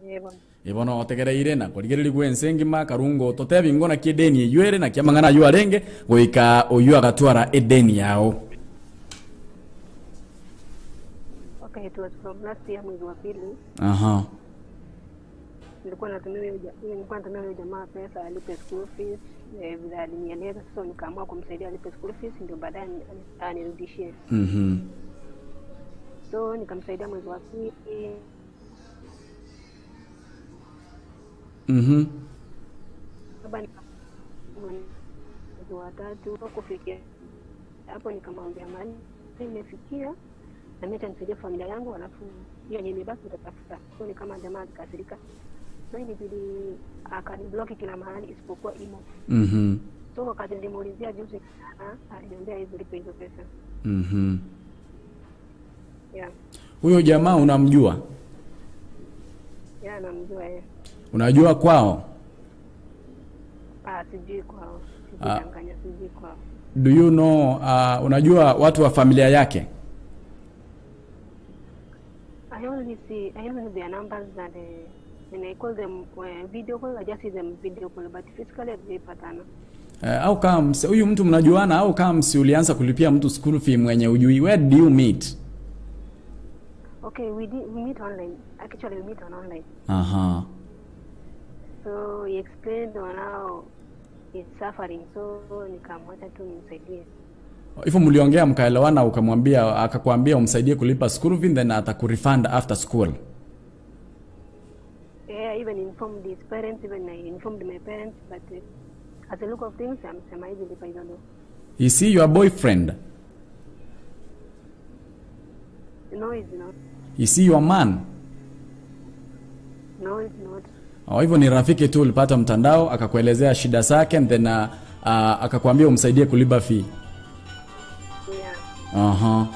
Ee bono. Ee bono otegereire na korigererigwa ense engima, karungo totebi ng'o naki edeni eyio ere, naki amang'ana ayio arenge, goika oyio agatwara edeni yao. Okay, it was from last year mwezi wa pili. Aha. Nilikuwa natumia huyo ja- nilikuwa natumia huyo jamaa pesa alipe school fees. Eh, vile alinieleza sasa nikaamua kumsaidia alipe school fees ndio baadaye ani- anirudishie. Mhm. So nikamsaidia mwezi wa pili. Baba nika mwezi wa tatu kufikia hapo nikamwambia mahali imefikia na mimi acha familia yangu, alafu hiyo yenye imebaki utatafuta. So ni kama jamaa alikasirika, so ilibidi akaniblock kila mahali isipokuwa imo. So wakati nilimuulizia juzi jana, aliniambia hawezi lipa hizo pesa. Yeah, Huyo jamaa unamjua? yeah, namjua yeye. Unajua kwao? Ah, sijui kwao, sijidanganya, sijui kwao. Do you know, unajua watu wa familia yake? I only see I only know their numbers and when I call them video call, I just see them video call, but physically hatujaipatana. Au kama huyu mtu mnajuana au kama si ulianza kulipia mtu school fee mwenye ujui, where do you meet? Okay, we meet online. Actually, we meet on online. Aha. So he explained on how he's suffering, so nikamwacha tu nimsaidie. Hivyo mliongea mkaelewana, ukamwambia akakwambia umsaidie kulipa school fee then atakurefund after school. Yeah, I even informed his parents, even I informed my parents, but as a look of things, amesema hivi lipa hizo do. Is he your boyfriend? No, he's not. Is he your man? No, he's not. Oh, hivyo ni rafiki tu ulipata mtandao akakuelezea shida zake and then akakwambia umsaidie kulipa fee. Yeah. Aha.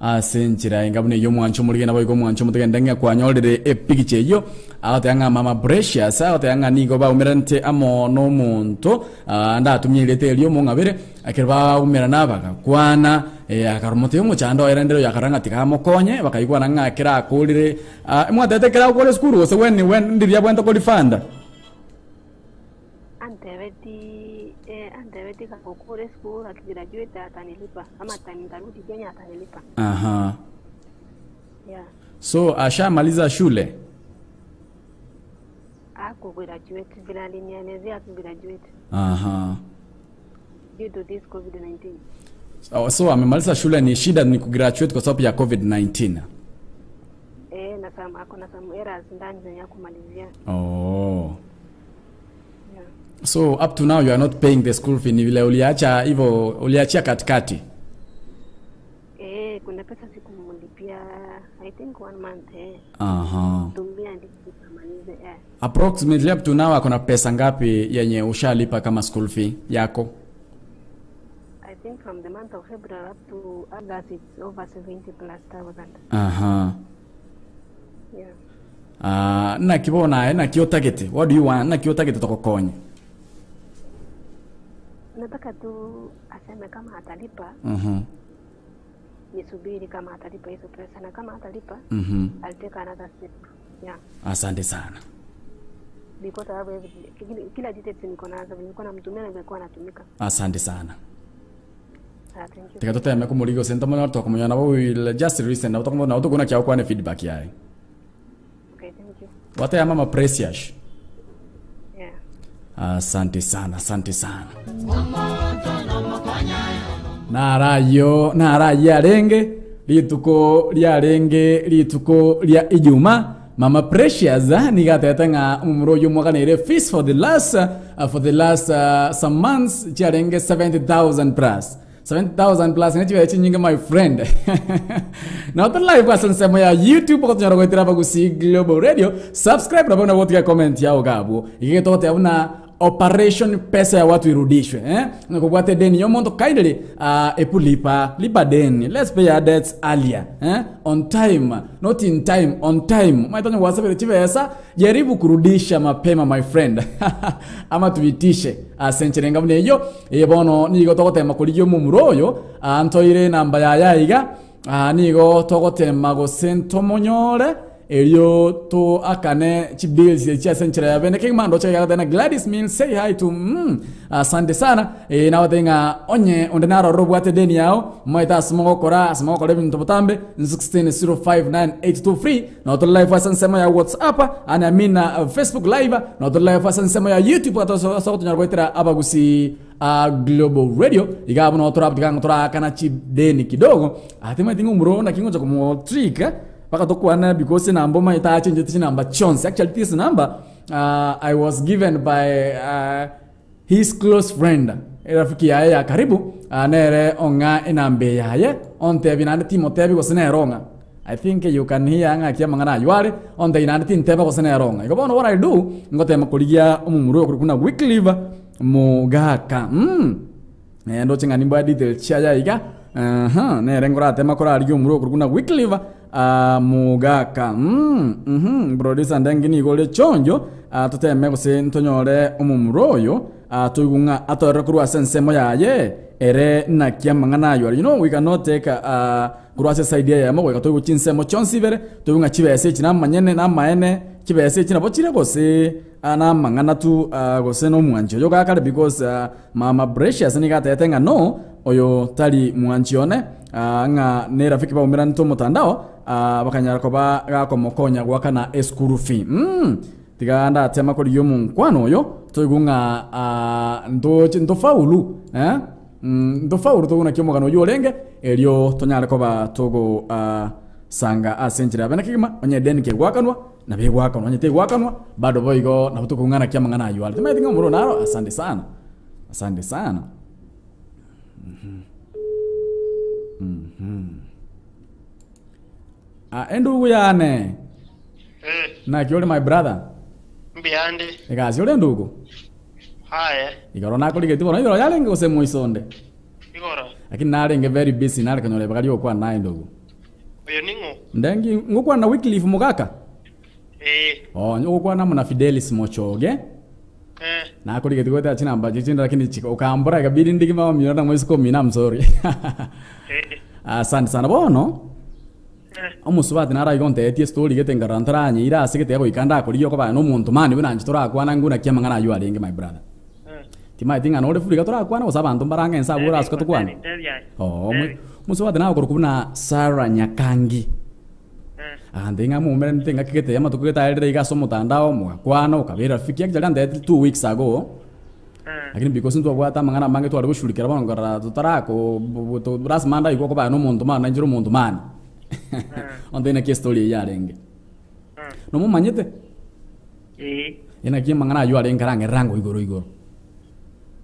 Ase enchera enga buna eyio omwancho omorige nabo igo omwancho omotogende ng'a kwanyorire epikicha eyio agoteba ng'a mama Precious agoteba ng'a nigo baumerante amo na omonto ah, ndatumie erieta erio omong'abere ekero baumerana bagakwana eh, akaromotebia omochando oye rende oyo akarora ng'a tiga amokonye bakaigwana ng'a ekero akorire ah, mwatebete ekero agokora esukuru gose when when ndiria abwenerete korifanda. Antebeti eh, antebeti kagokora esukuru akigraduate atanilipa ama time nitarudi Kenya atanilipa. Aha. Yeah. So ashamaliza shule? Hakugraduate vile alinielezea hakugraduate Aha. due to this COVID-19. So, so amemaliza shule, ni shida ni kugraduate kwa sababu ya COVID-19. Eh, na some ako na some errors ndani zenye hakumalizia. Oh. Yeah. So up to now you are not paying the school fee, ni vile uliacha hivyo, uliachia katikati. Eh, kuna pesa sikumlipia I think one month eh. Aha. Tumia ndipo nikamalize eh. Approximately up to now akona pesa ngapi yenye ushalipa kama school fee yako? I think from the month of February up to August it's over 70 plus thousand. Aha. Yeah. Naki bono aye naki otagete? What do you want? Naki otagete togokonye? Nataka tu aseme kama atalipa. Nisubiri kama atalipa hizo pesa na kama atalipa, I'll take another step. Yeah. Asante sana. Because I have everything. Kila details niko nazo, nilikuwa namtumia na nilikuwa natumika. Asante sana. Ah, thank you. Tiga toteme kumuriga ose ntomanya tokomanya nabo we will just listen nabo tokomanya nabo tokona kiao kwane feedback yaye. Okay, thank you. Wate mama Precious. Yeah. Asante sana, asante sana. Narayo, narayo arenge rituko riarenge rituko ria Ijuma. Mama Precious nigatete ng'a omomura oyo omwakanere fees for the last, for the last some months chiarenge 70,000 plus. 70,000 plus ne chibeche chinyinge my friend. Now the live ase ensemo ya YouTube okotonyora goetera Abagusii Global Radio. Subscribe nabo nabo otige comment yao gabwo. Iga getogotea buna operation pesa ya watu irudishwe eh? Nakobwate deni yomonto kindly epu lipa lipa deni. Let's pay our debts earlier eh? On time, not in time, on time. Maitanya wasabire chibesa jaribu kurudisha mapema my friend. Ama tuitishe asencherenga buna eyo bono nigo togotema korigia omomura oyo ntoire namba yaya iga nigo togotema gose ntomonyore. Erio toakane chibills echi ase enchera ya bene kegima ndoche iga agoteba ng'a Gladys means say hi to mm asante sana eh nagotebia ng'a onye onde narorire obwate edeni yao moete ase mogokora ase mogokora ebinto botambe 16059823 nabo tore live ase ensemo ya WhatsApp and I mean Facebook live nabo tore live ase ensemo ya YouTube ase ogotonyora goetera abagusii a Global Radio iga abwo nabo torabatiga ng'a toraakana chideni kidogo aa timanyeti ng'a omorwao naki ngocha komotrika Mpaka tokwane because enamba omanyete achenjeti chinamba chionsi actually this number uh, I was given by uh, his close friend erafiki yaye ya karibu uh, nere ong'a enamba yaye ontebi naende timotebi gose nere ong'a I think you can hear ng'a ki amang'ana aywo are ontebi naende tinteba gose nere ong'a igo bono what I do ngotema korigia omomura oyo korokwa buna Wycliffe Mogaka mm. Eh, ndoche ng'a nimbwate details chiaye aiga Aha, nere ngoratema korarigia omura okorokwa buna Wycliffe ah, Mogaka mm, mhm, producer ndenge nigo ore chonjo ah, toteme gose ntonyore omomura oyo ah, toigwe ng'a atorere korwa ase ensemo yaye ere naki amang'ana aywo are. You know we cannot take ah, korwa ase eside eyemo goika toigwe chinsemo chionsi ibere toigwe ng'a chibesa echi namanyene namaene chibesa echi nabo chire gose ah, namang'ana tu ah, gose nomwanchi oyo gakare because ah, Mama Precious nigo atebete ng'a no, oyo tari mwanchi one, ng'a nerafiki baumeranete omotandao, bakanyara koba gakomokonya goakana eschool fee. Mm, tiga ndatema korigia omonkwano oyo, toigwe ng'a ntoche ntofaulu, eh, mm, ntofaulu toigwe naki omogano oyio orenge, erio tonyare koba togo sanga ase enchera ya bene kegima, onye edeni kegoakanwa, nabo egoakanwa, onye tegoakanwa, bado boigo nabo tokong'ana ki amang'ana ayio are. Timanyeti ng'a omorwao naro, asante sana, asante sana. Mhm. Mhm. Ah, endugu yane, Mm, naki ore my brother? mbuyande. Egasi ore endugu? Aye, Igoro nakorigetie bono igoro yarenge gose moiso onde? igoro. Lakini narenge very busy nare konyora ibaga ri'ogokwana naye endugu. Oyo ning'o? Ndengi ngokwana na Wycliffe Mogaka? Ee. Oh, ogokwana amo na Fidelis Mochoge. Eh. Nakorigetie goetera chinamba chiria chinde lakini chika okambora ikabidi ndigime omino na moiseke omino I'm sorry. Eh. Asante sana bono. Eh. Omosubati naro aiga ontebetie estory gete nkarora ntaranyeira ase gete goika ndakorigia okobana na omonto mani buna inche torakwana nguna ki amang'ana aywo arenge my brother. Eh. Timaeti ng'a nore free iga torakwane gose abanto mbarang'e ense abwo orasuke tokwane. Oo, omosubati nagokorokwa buna Sarah Nyakangi. Agantebia ng'a moumeranete engaki gete y'amatuko gete aerire iga ase omotandao, mogakwana, okaba erafiki, actually antebetie 2 weeks ago, lakini because ntwabwate amang'ana amange tware goshughulikera bono nkarora totarako lasima ndaigwe okobana na omonto mani nainche ore omonto mani. Ontebie naki estory eyio yarenge. Nomomanyete? Ee. Naki amang'ana ayio arenge arang'erere ango igoro igoro.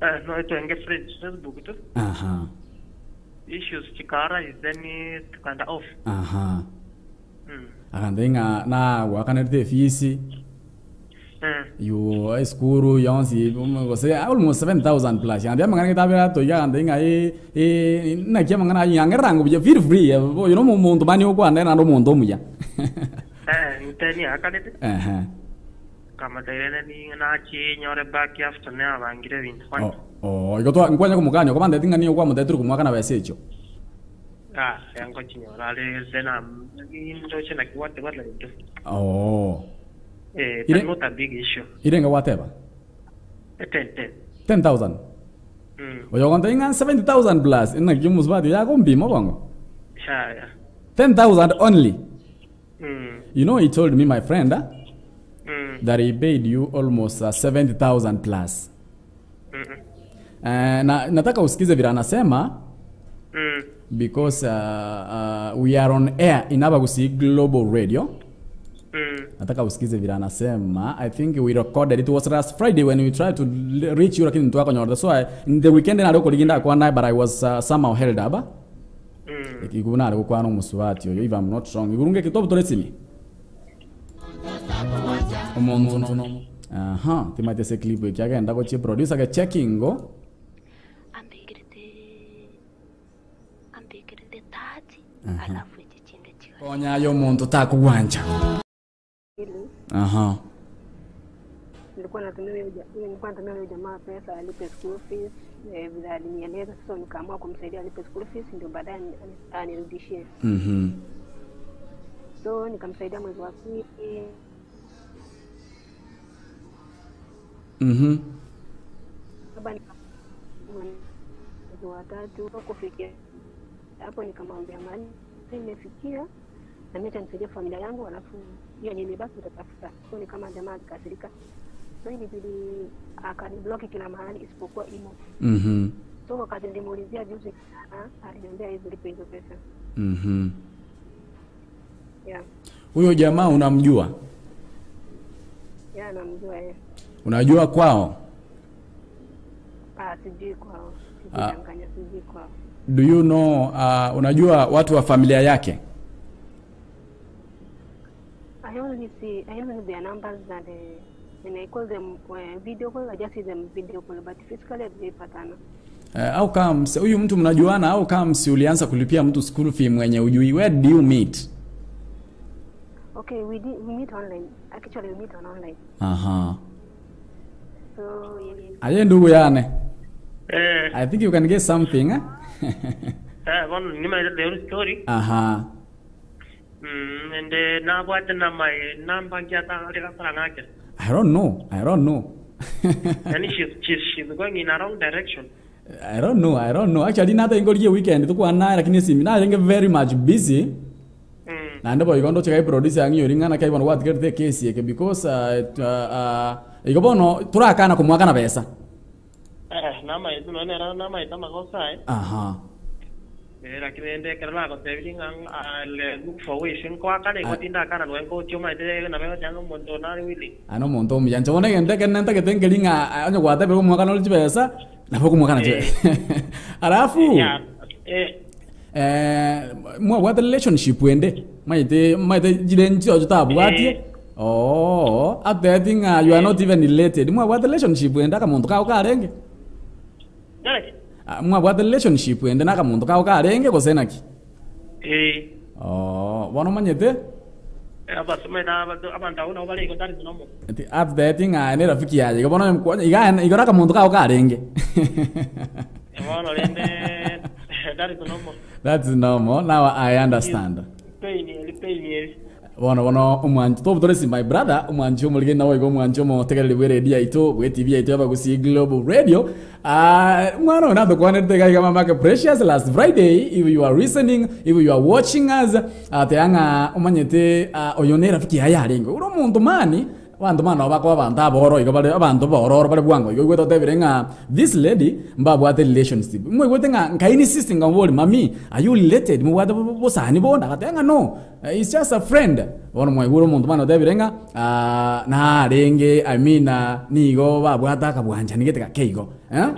Eh, no twenge friends Facebook tu. Aha. Issues chika arise then tukaenda off. Aha. Mm. Agantebia ng'a nagoakanerete efisi Mm. you esukuru yonsi gose almost 7000 plus agantebia amang'ana gete abere atoiga agantebia ng'a eh eh naki amang'ana ayio ng'ang'erere ango buya feel free oyo na omonto mani okwane naende omonto omuya. Eh, inte niakanete. Ehe. Nkamoteebia nani nachie nyore back after nabangire ebinto kwanza. Oh, igo twa nkwanya komokania okobanteti ng'a nigo kwamotebirie komwakana besa echio. Ah, yangochinyora are then am ndoche naki gwateba naintwe. Oh. Eh, Ire- not a big issue. Irenge gwateba? Eh, ten ten. 10,000. Mm. Oyo ogontebia ng'a 70,000 plus naki omosubati oyo agompima obongo? Yaya. 10,000 only. Mm. You know he told me my friend ah, Mm. that he paid you almost 70,000 plus. Mm. Eh, na nataka usikize vile anasema Mm. because we are on air in Abagusi Global Radio. Mm. Nataka usikize vile anasema. I think we recorded it was last Friday when we tried to reach you lakini ntwakonyorete. So I, in the weekend nari okoriginda kwana but I was somehow held up. Mm. Igu nari gukwana omusubati oyo if I'm not wrong. Iguru ngeke tobutore esimi. Omonto no. Aha, timaete ase clip eki agenda gochia producer ge checking go. Ambekerete ambekerete tachi Aha. alafu echi chinde chiga Konya aye omonto takogwancha. Pili, Aha. nilikuwa natumia huyo nilikuwa natumia huyo jamaa pesa alipe school fees eh, vile alinieleza. Sasa nikaamua kumsaidia alipe school fees, ndio baadaye anirudishie. So nikamsaidia mwezi wa pili. Baba nika mwezi wa tatu kufikia hapo nikamwambia mahali nimefikia na mimi acha familia yangu, alafu hiyo yenye imebaki utatafuta. So ni kama jamaa alikasirika, so ilibidi akaniblock kila mahali isipokuwa imo. So wakati nilimuulizia juzi jana, aliniambia hawezi lipa hizo pesa. Yeah. Huyo jamaa unamjua? Yeah, namjua yeye. Unajua kwao? Ah, sijui kwao, sijidanganya, sijui kwao. Do you know, unajua watu wa familia yake? I only see I only know their numbers and when I call them video call, I just see them video call, but physically hatujaipatana. Au kama huyu mtu mnajuana au kama si ulianza kulipia mtu school fee mwenye ujui, where do you meet? Okay, we meet online. Actually, we meet on online. So yeah. Aye ndugu yane. Eh, I think you can get something. Eh? eh, bono nimaete the whole story. And nabwate na my number ngiata rikatara ng'ake. I don't know. I don't know. Yani she's going in a wrong direction. I don't know. I don't know. Actually nata ingoriye weekend tukwana lakini simi na yenge very much busy. Na ndipo ikondo chika producer yangi yoringana kai bono gwatikerete case yeke because iko bono turakana kumwaka na pesa. Eh, namaete nonera namaete makosa eh. Eh, lakini ende kero nagotebiri ng'a I'll look for ways nkwakana igotinda akana nwe nkotio maete nabe gochanga omonto nare willing. Ano omonto omuya nche bono egento ekene ntagete nkeri ng'a onye gwatebire omwakana ore chibesa nabo okomwakana chibesa. Alafu Yeah. Eh, eh, mwabwate relationship ende maite maite jire nchio tabwatie. Oh, ateti ng'a you are not even related. Mwabwate relationship ende akamonto kao karenge. Nare? Ah, mwabwate relationship ende na akamonto kao karenge gose naki? Eh. Oh, bono omanyete? Abasomera abantu abo nabo bariko tari nomo. Ati ateti ng'a ne rafiki yaye igo bono mkonya iga igo akamonto kao karenge. Bono rende that is normal. That's normal. Now I understand. Pain eri pain eri. Bono bono omwanchi tobutoresi my brother omwanchi omorige nawe igo omwanchi omotegereri bwa radio yaito bwa TV yaito yabagusi Global Radio. Mwana oyo natokwanete iga iga mamake Precious last Friday. If you are listening, if you are watching us, teanga omanyete oyo ne rafiki yaye arenge. Uro omonto mani abanto mani nabo bakoba abanto aboro igo bare abanto bororo bare bwango igo igwete otebire ng'a this lady mbabwate relationship. Mwaigwete ng'a nkai insisting ng'a mbori mami, are you related? Mobwate bosani bonde agateba ng'a no, it's just a friend. Bono mwaigure omonto mani otebire ng'a narenge, I mean, nigo babwate akabwanchani gete gake igo. Eh?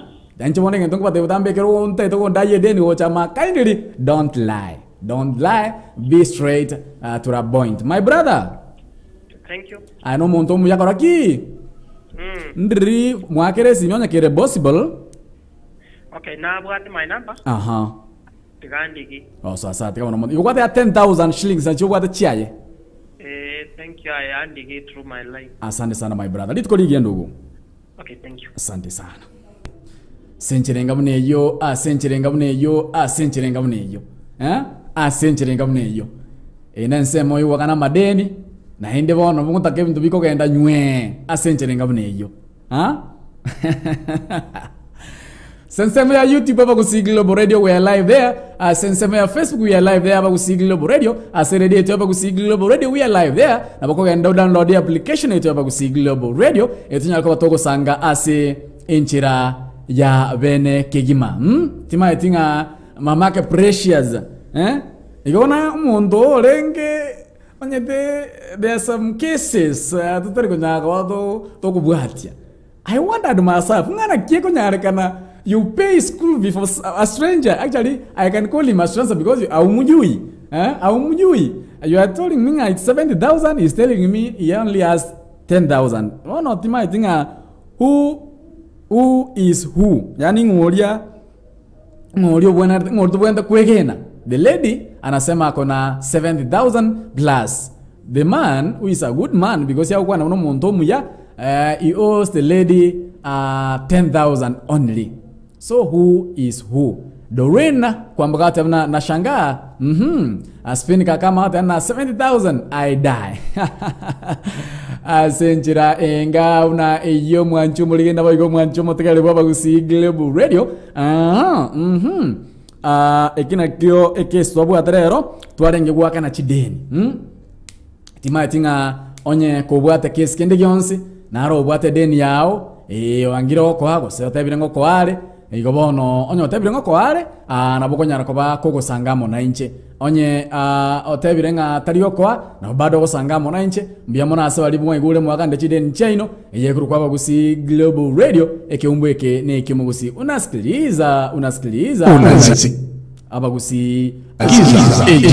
Inche bono egento nkobatebia otambekere ontagete gondai edeni gocha ma kindly don't lie. Don't lie, be straight to the point. My brother. Thank you. Aya no omonto omuya akora ki? Ndiri mwakere esimi onye kere possible. Okay, nabwate my number. Tigandiki. Oh, sasa tiga bono omonto. Igo gwate ya 10,000 shillings nachio obwate chiaye. Eh, thank you. I andiki through my line. Asante sana my brother. Rituko rigiya ndugu. Okay, thank you. Asante sana. Sencherenga buna eyo, asencherenga buna eyo, asencherenga buna eyo. Eh? Asencherenga buna eyo. Ene ensemo oigwakana amadeni, naende bono bogotaka ebinto bikogenda nywee ase encherenga buna eyio. Ha? Sensemo ya YouTube abagusi Global Radio, we are live there. Sensemo ya Facebook, we are live there abagusi Global Radio. Ase radio yetu abagusi Global Radio, we are live there. Nabo kogenda download the application yetu abagusi Global Radio. Etunyara koba togosanga ase enchera ya bene kegima. Timaeti ng'a mamake Precious. Eh? Igona omonto orenge onyete there are some cases tutari konyara koba tokobwatia. I wondered myself, ng'ana kie konyarekana you pay school fee for a stranger. Actually, I can call him a stranger because you aumjui. Eh? Aumjui. You are telling me it's 70,000, he's telling me he only has 10,000. Ono tima itinga who is who? Yani ngoria ngoria bwana ngoria bwenda kwegena. The lady anasema ako na 70,000 plus. The man who is a good man because yakuwa na omonto omuya, he owes the lady 10,000 only. So who is who? Doreen kwamboka ateba buna nashangaa mhm Spin kakama ateba na 70,000 I die ase enchera enga buna eyio omwanchi omorigenda boigo omwanchi omotegereri bw'abagusii Global Radio ah mhm Ah, eki nakio ekesi twabwate rero twarenge goakana chideni mm? Timaeti ng'a onye kobwate kesi kende gionsi, naro obwate edeni yao, ee, oangire gokoa gose otebire ngokoa are, igo bono onye otebire ngokoa are, aa nabo okonyara koba kogosanga amo nainche. Onye aa otebire ng'a tari gokoa, nabo bado ogosanga amo nainche, mbuya mono ase baria mwaigure mwagande chideni chiaino, eye ekorokwa Abagusii Global Radio, ekeumbu eke na eki'omogusii. Unasikiliza, unasikiliza. Abagusii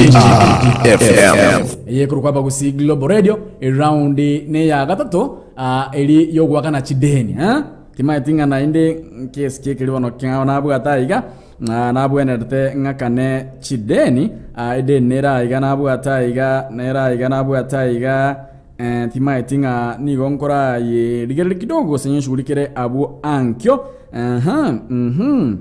AGFM. eye ekorokwa Abagusii Global Radio eround neya gatato ah, eri yogoakana chideni eh? Timaeti ng'a naende nkesi ki ekeri bono king'ao nabwate aiga ah, nabwenerete ng'akane chideni ah, edeni nere aiga nabwate aiga nere aiga nabwate aiga eh, timaeti ng'a nigo nkorayerigereria kidogo gose nyeshughulikere abwo ankio aha mhm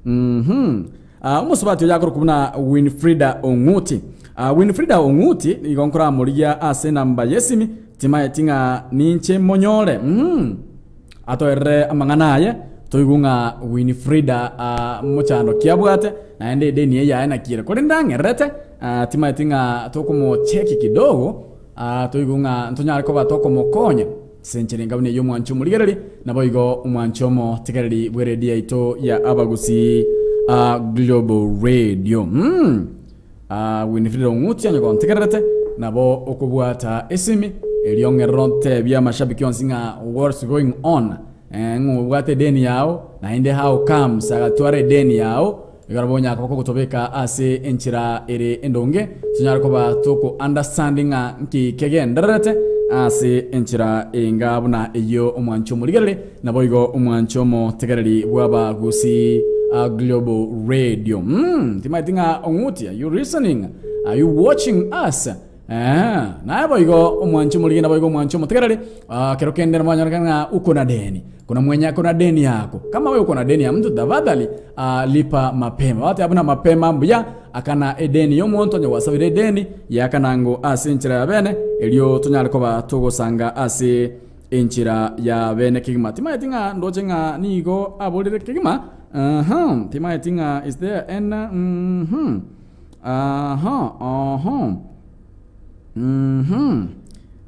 mhm Ah, omosubati oyo akorokwa buna Winfrida Ong'uti. Ah, Winfrida Ong'uti nigo nkoramorigia ase enamba y'esimi timaeti ng'a ninche monyore. Mm. Atoerere amang'ana aye toigwe ng'a Winfrida ah, mochando ki abwate naende edeni eye yaye naki ere. Korende ang'ererete ah, timaeti ng'a tokomocheki kidogo ah, toigwe ng'a ntonyare koba tokomokonya ase enchera enga buna eyio omwanchi omorigereri naboigo omwanchi omotegereri bw'eredio yaito ya Abagusii ah, Global Radio. Mm. Ah, Winifrida Ong'uti onye gontegererete nabo okobwata esimi erio ong'erere ontebie amashabiki onsi ng'a what's going on eh, ng'a obwate edeni yao naende how comes agatwara edeni yao Ekero bonyaka bakogotobeka ase enchera ere endonge, tonyare koba toko understand ng'a nki kegendererete ase enchera enga buna eyio omwanchi omorigereri naboigo omwanchi omotegereri bw'Abagusii Global Radio. Mm, timaeti ng'a Ong'uti, are you listening? Are you watching us? Eeh, naye boigo omwanchi omorige naboigo omwanchi omotegereri, ah, kero kende nabwanyorekana ng'a uko na deni. Kuna mwenye ako na deni yako. Kama wewe uko na deni ya mtu tafadhali, ah, lipa mapema. Bateba buna mapema mbuya, akana edeni y'omonto onye gwasabire edeni, yakana ango ase enchera ya bene, erio tonyare koba togosanga ase enchera ya bene kegima. Timaeti ng'a ndoche ng'a nigo aborire kegima, aha, timaeti ng'a is there any, mhm. Aha, oho. Mhm.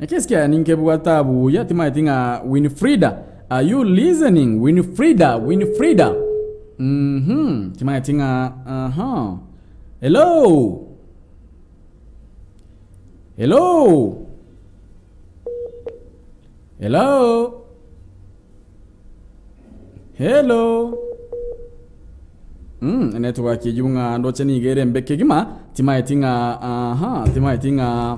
Ekesi kiaye ninkebwata buya timaeti ng'a Winfrida. Are you listening? Winfrida, Winfrida. Mhm. Timaeti ng'a aha. Hello. Hello. Hello. Hello. Mm, network eyio ng'a ndoche nigo ere embe kegima, timaeti ng'a aha, timaeti ng'a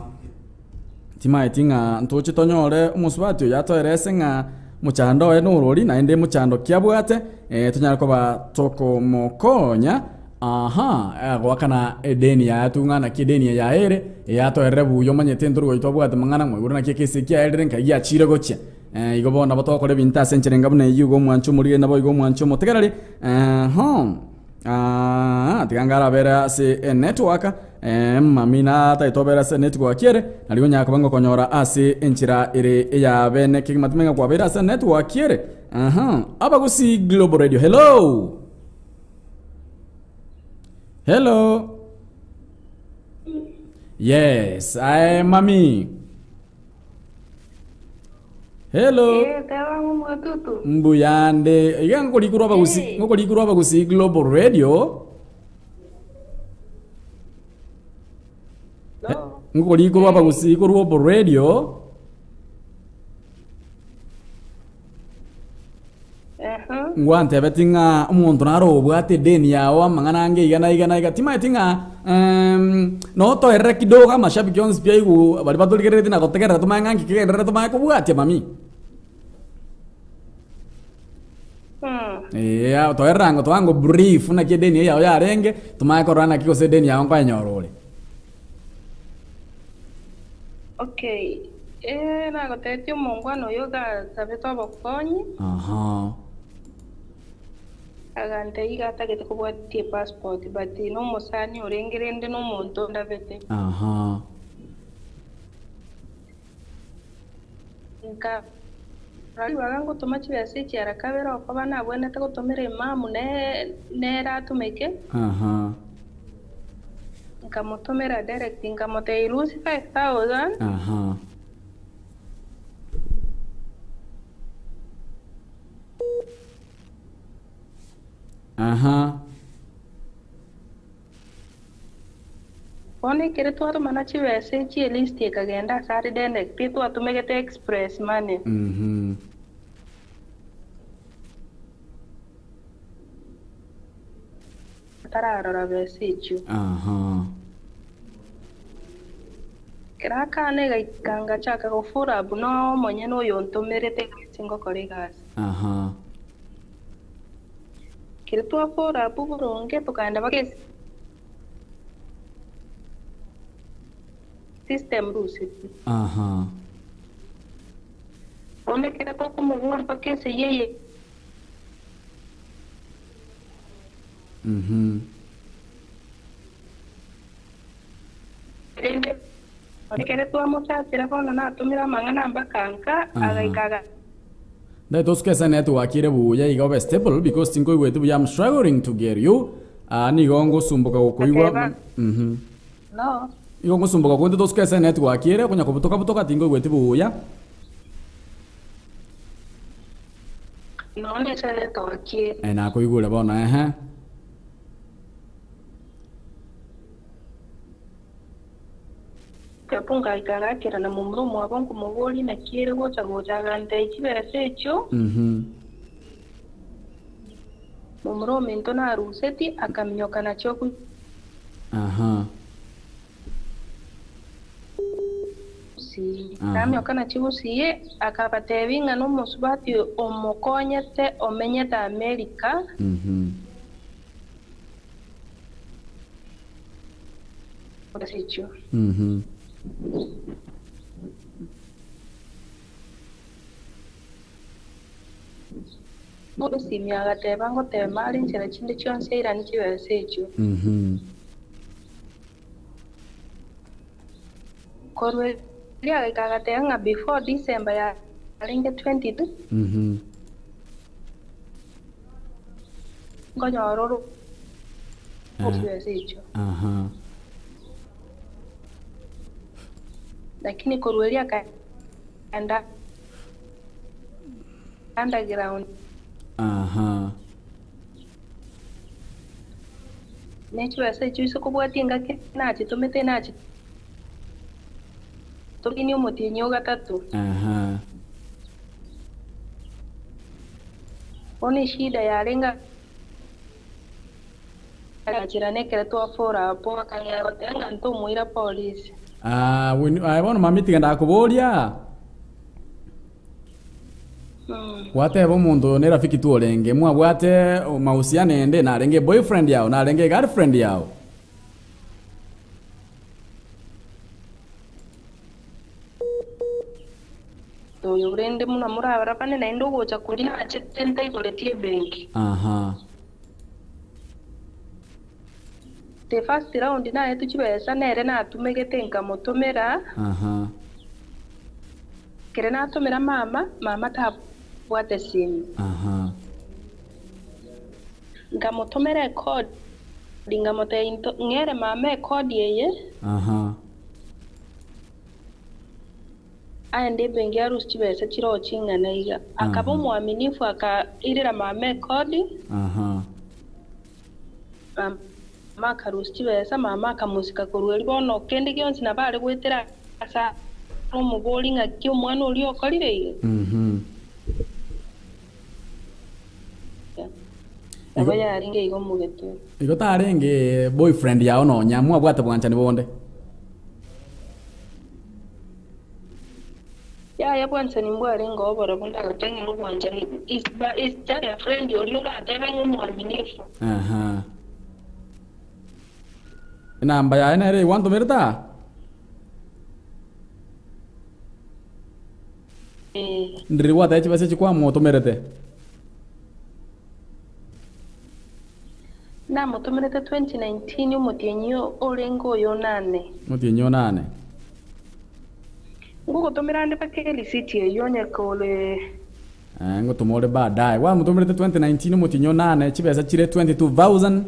timaeti ng'a ntoche tonyore omosubati oyo atoerese ng'a mochando oye norori naende mochando ki abwate, eh, tonyare koba tokomokonya aha, eh, goakana edeni yaye tu ng'a naki edeni eye yaye ere, eyatoerere buya omanyete ntori goitwa abwate mang'ana mwaigure naki ekesi ekiaerire nkai giachire gochia. Eh, igo bono nabo togokora ebinto ase enchera enga buna eyio, igo omwanche omorigeri naboigo omwanche omotegereri. Ehe. Ah, tiga ngarabere ase enetwork eh, mami natagete obere ase enetwork ere, nario onyare koba ngokonyora ase enchera ere eya bene kegima timanya kwabeire ase enetwork ere. Aha. Abagusii Global Radio. Hello. Hello. Yes, aye mami. Hello. Eh, teba ng'o mwatutu. Mbuyande. Iga ngokorikurwa abagusi, Eh. ngokorikurwa abagusi Global Radio. No. Ngokorikurwa abagusi Global Radio. Aha. Ngwantebeti ng'a omonto naro obwate edeni yao amang'ana ange iga na iga na iga, timaeti ng'a notoerere kidogo amashabiki onsi pi aigwe baria batorigereretie na gotegerera tomanye ng'a nki kegenderere tomanye kobwatia mami. Mm. Eeh toerere ango toango brief naki edeni eye yao yarenge, tomanye korora naki gose edeni yao nkoyenyora ore. Okay, eh, nagotebetie omongwana oyo iga asabete obokonyi, Aha. Agantebia iga atagete kobwatia epassport but nomosani orenge rende nomonto ondabete. Aha. Nkarora ribaga ngotoma chibesa echi ara kabere okoba nabwenerete gotomera emamu nere atomeke. Aha. Nkamotomera direct nkamotebia rusia 5000. Aha. Aha. Bono ekero twatomana chibesa echi elist ekagenda ase are direct twatomegete express money. Mhm. Atararora besa echio. Aha. Ekero akana egaika ngachaka gofura buna omonyene oyo ontomerete egasi ngokora egasi. Aha. Ekero twafora abwo boronge tokagenda mpaka esystem rusetie. Aha. Bono ekero tokomobua mpaka esegi eye. Mhm. Rende ekero twamosachera bono natomire amang'ana mpaka nka, Aha. agaika aga. Ndaete osuke ase network ere buya iga obe stable because tinkoigweti buya I'm struggling to get you. Ah, nigo ngosumboka gokoigwa. Ateba. Mhm. No. Igo ngosumboka konte tosuke ase network ere okonya kobutoka butoka tinkoigweti buya. Nonya ase network ere. Eh, nakoigure bono ehe. Yakobo ngaika agakera na momura omwabo nkomoboria naki ere gocha gocha, agantebia chibesa echio. Momura ominto narusetie, akaminyoka nachio Gusii. Naminyoka nachio Gusii, akabatebia ng'a nomosubati omokonyete omenyete Amerika. Ase echio. Ogosimia agateba, Ngotema are inchera chinde chionsi airanie chibesa echio. Korwa erio agaika agateba ng'a before December yarenge 22, nkonyora oro chibesa echio. Lakini korwa erio akaenda underground. Ne chibesa echio ase kobwatia engaki nachitomete nachitomire omotienyi o gatato. Bono eshida yarenge agachirana ekero twafora abwo akang'ea goteba ng'a ntomoira polisi. Ah, when, aye bono mami tiga ndakoboria. Gwateba omonto oyo nerafiki tu orenge, mwabwate mahusiano ende, narenge boyfriend yao, narenge girlfriend yao. Oyo rende buna morabarabane naende ogocha koria nachete ntaigoretie ebenki. Aha. The first round naetwe chibesa nere natumegete nkamotomera. Aha. Ekero natomera mama, mama tabwate simu. Aha. Nkamotomera ecode, nkamotebia into ng'ere mama ecode eye. Aha. Aende ebenki arusie chibesa chirogo ching'ana iga. Akaba omwaminifu akairera mama ecode. Aha. Mama akarusia chibesa, mama akamosika korwa erio. Bono kende gionsi nabo are goetera ase omoboria ng'aki omwana oria okorire iga. Nabo yarenge igo omogetwe. Igo tarenge boyfriend yao nonya mwabwate bwanchani bonde. Yaya bwanchani mbwarenge oo barabwo ndagotebie ng'a obwanchani is ba is just a friend oria oratebe ng'a omwaminifu. Aha. Enamba yaye nere eywo gwantomerete aa? Ee. Ndiri gwatebia chibesa echi kwamotomerete? Namotomerete 2019 omotienyi orenge oyo onane. Omotienyi onane. Ngogotomera ande mpaka erisiti eyio onye kore. Eh, ngotoma ore baadaye. Gwamotomerete 2019 omotienyi onane chibesa chire 22,000.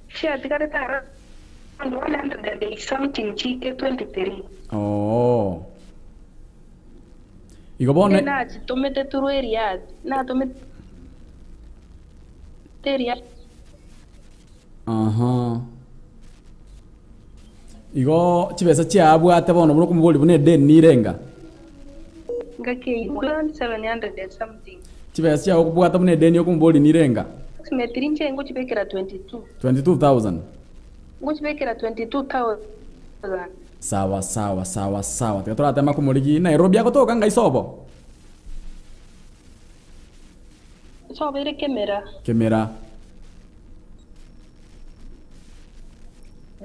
Chiatigarete around 100 and something chiike 23. Oo. Igo bono Inde nachitomete through Eriat, natomete Eriat. Aha. Igo chibesa chiabwate bono buna okomoboria buna edeni nirenga? Ngaki eyio around 700 and something. Chibesa chiago okobwata buna edeni okomoboria nirenga? Approximately inche ngochibekera 22. 22,000. Ngochibekera 22,000. Sawa sawa sawa sawa tiga toratema komorigi Nairobi agotoka ngai sobo? Sobo ere kemera. Kemera.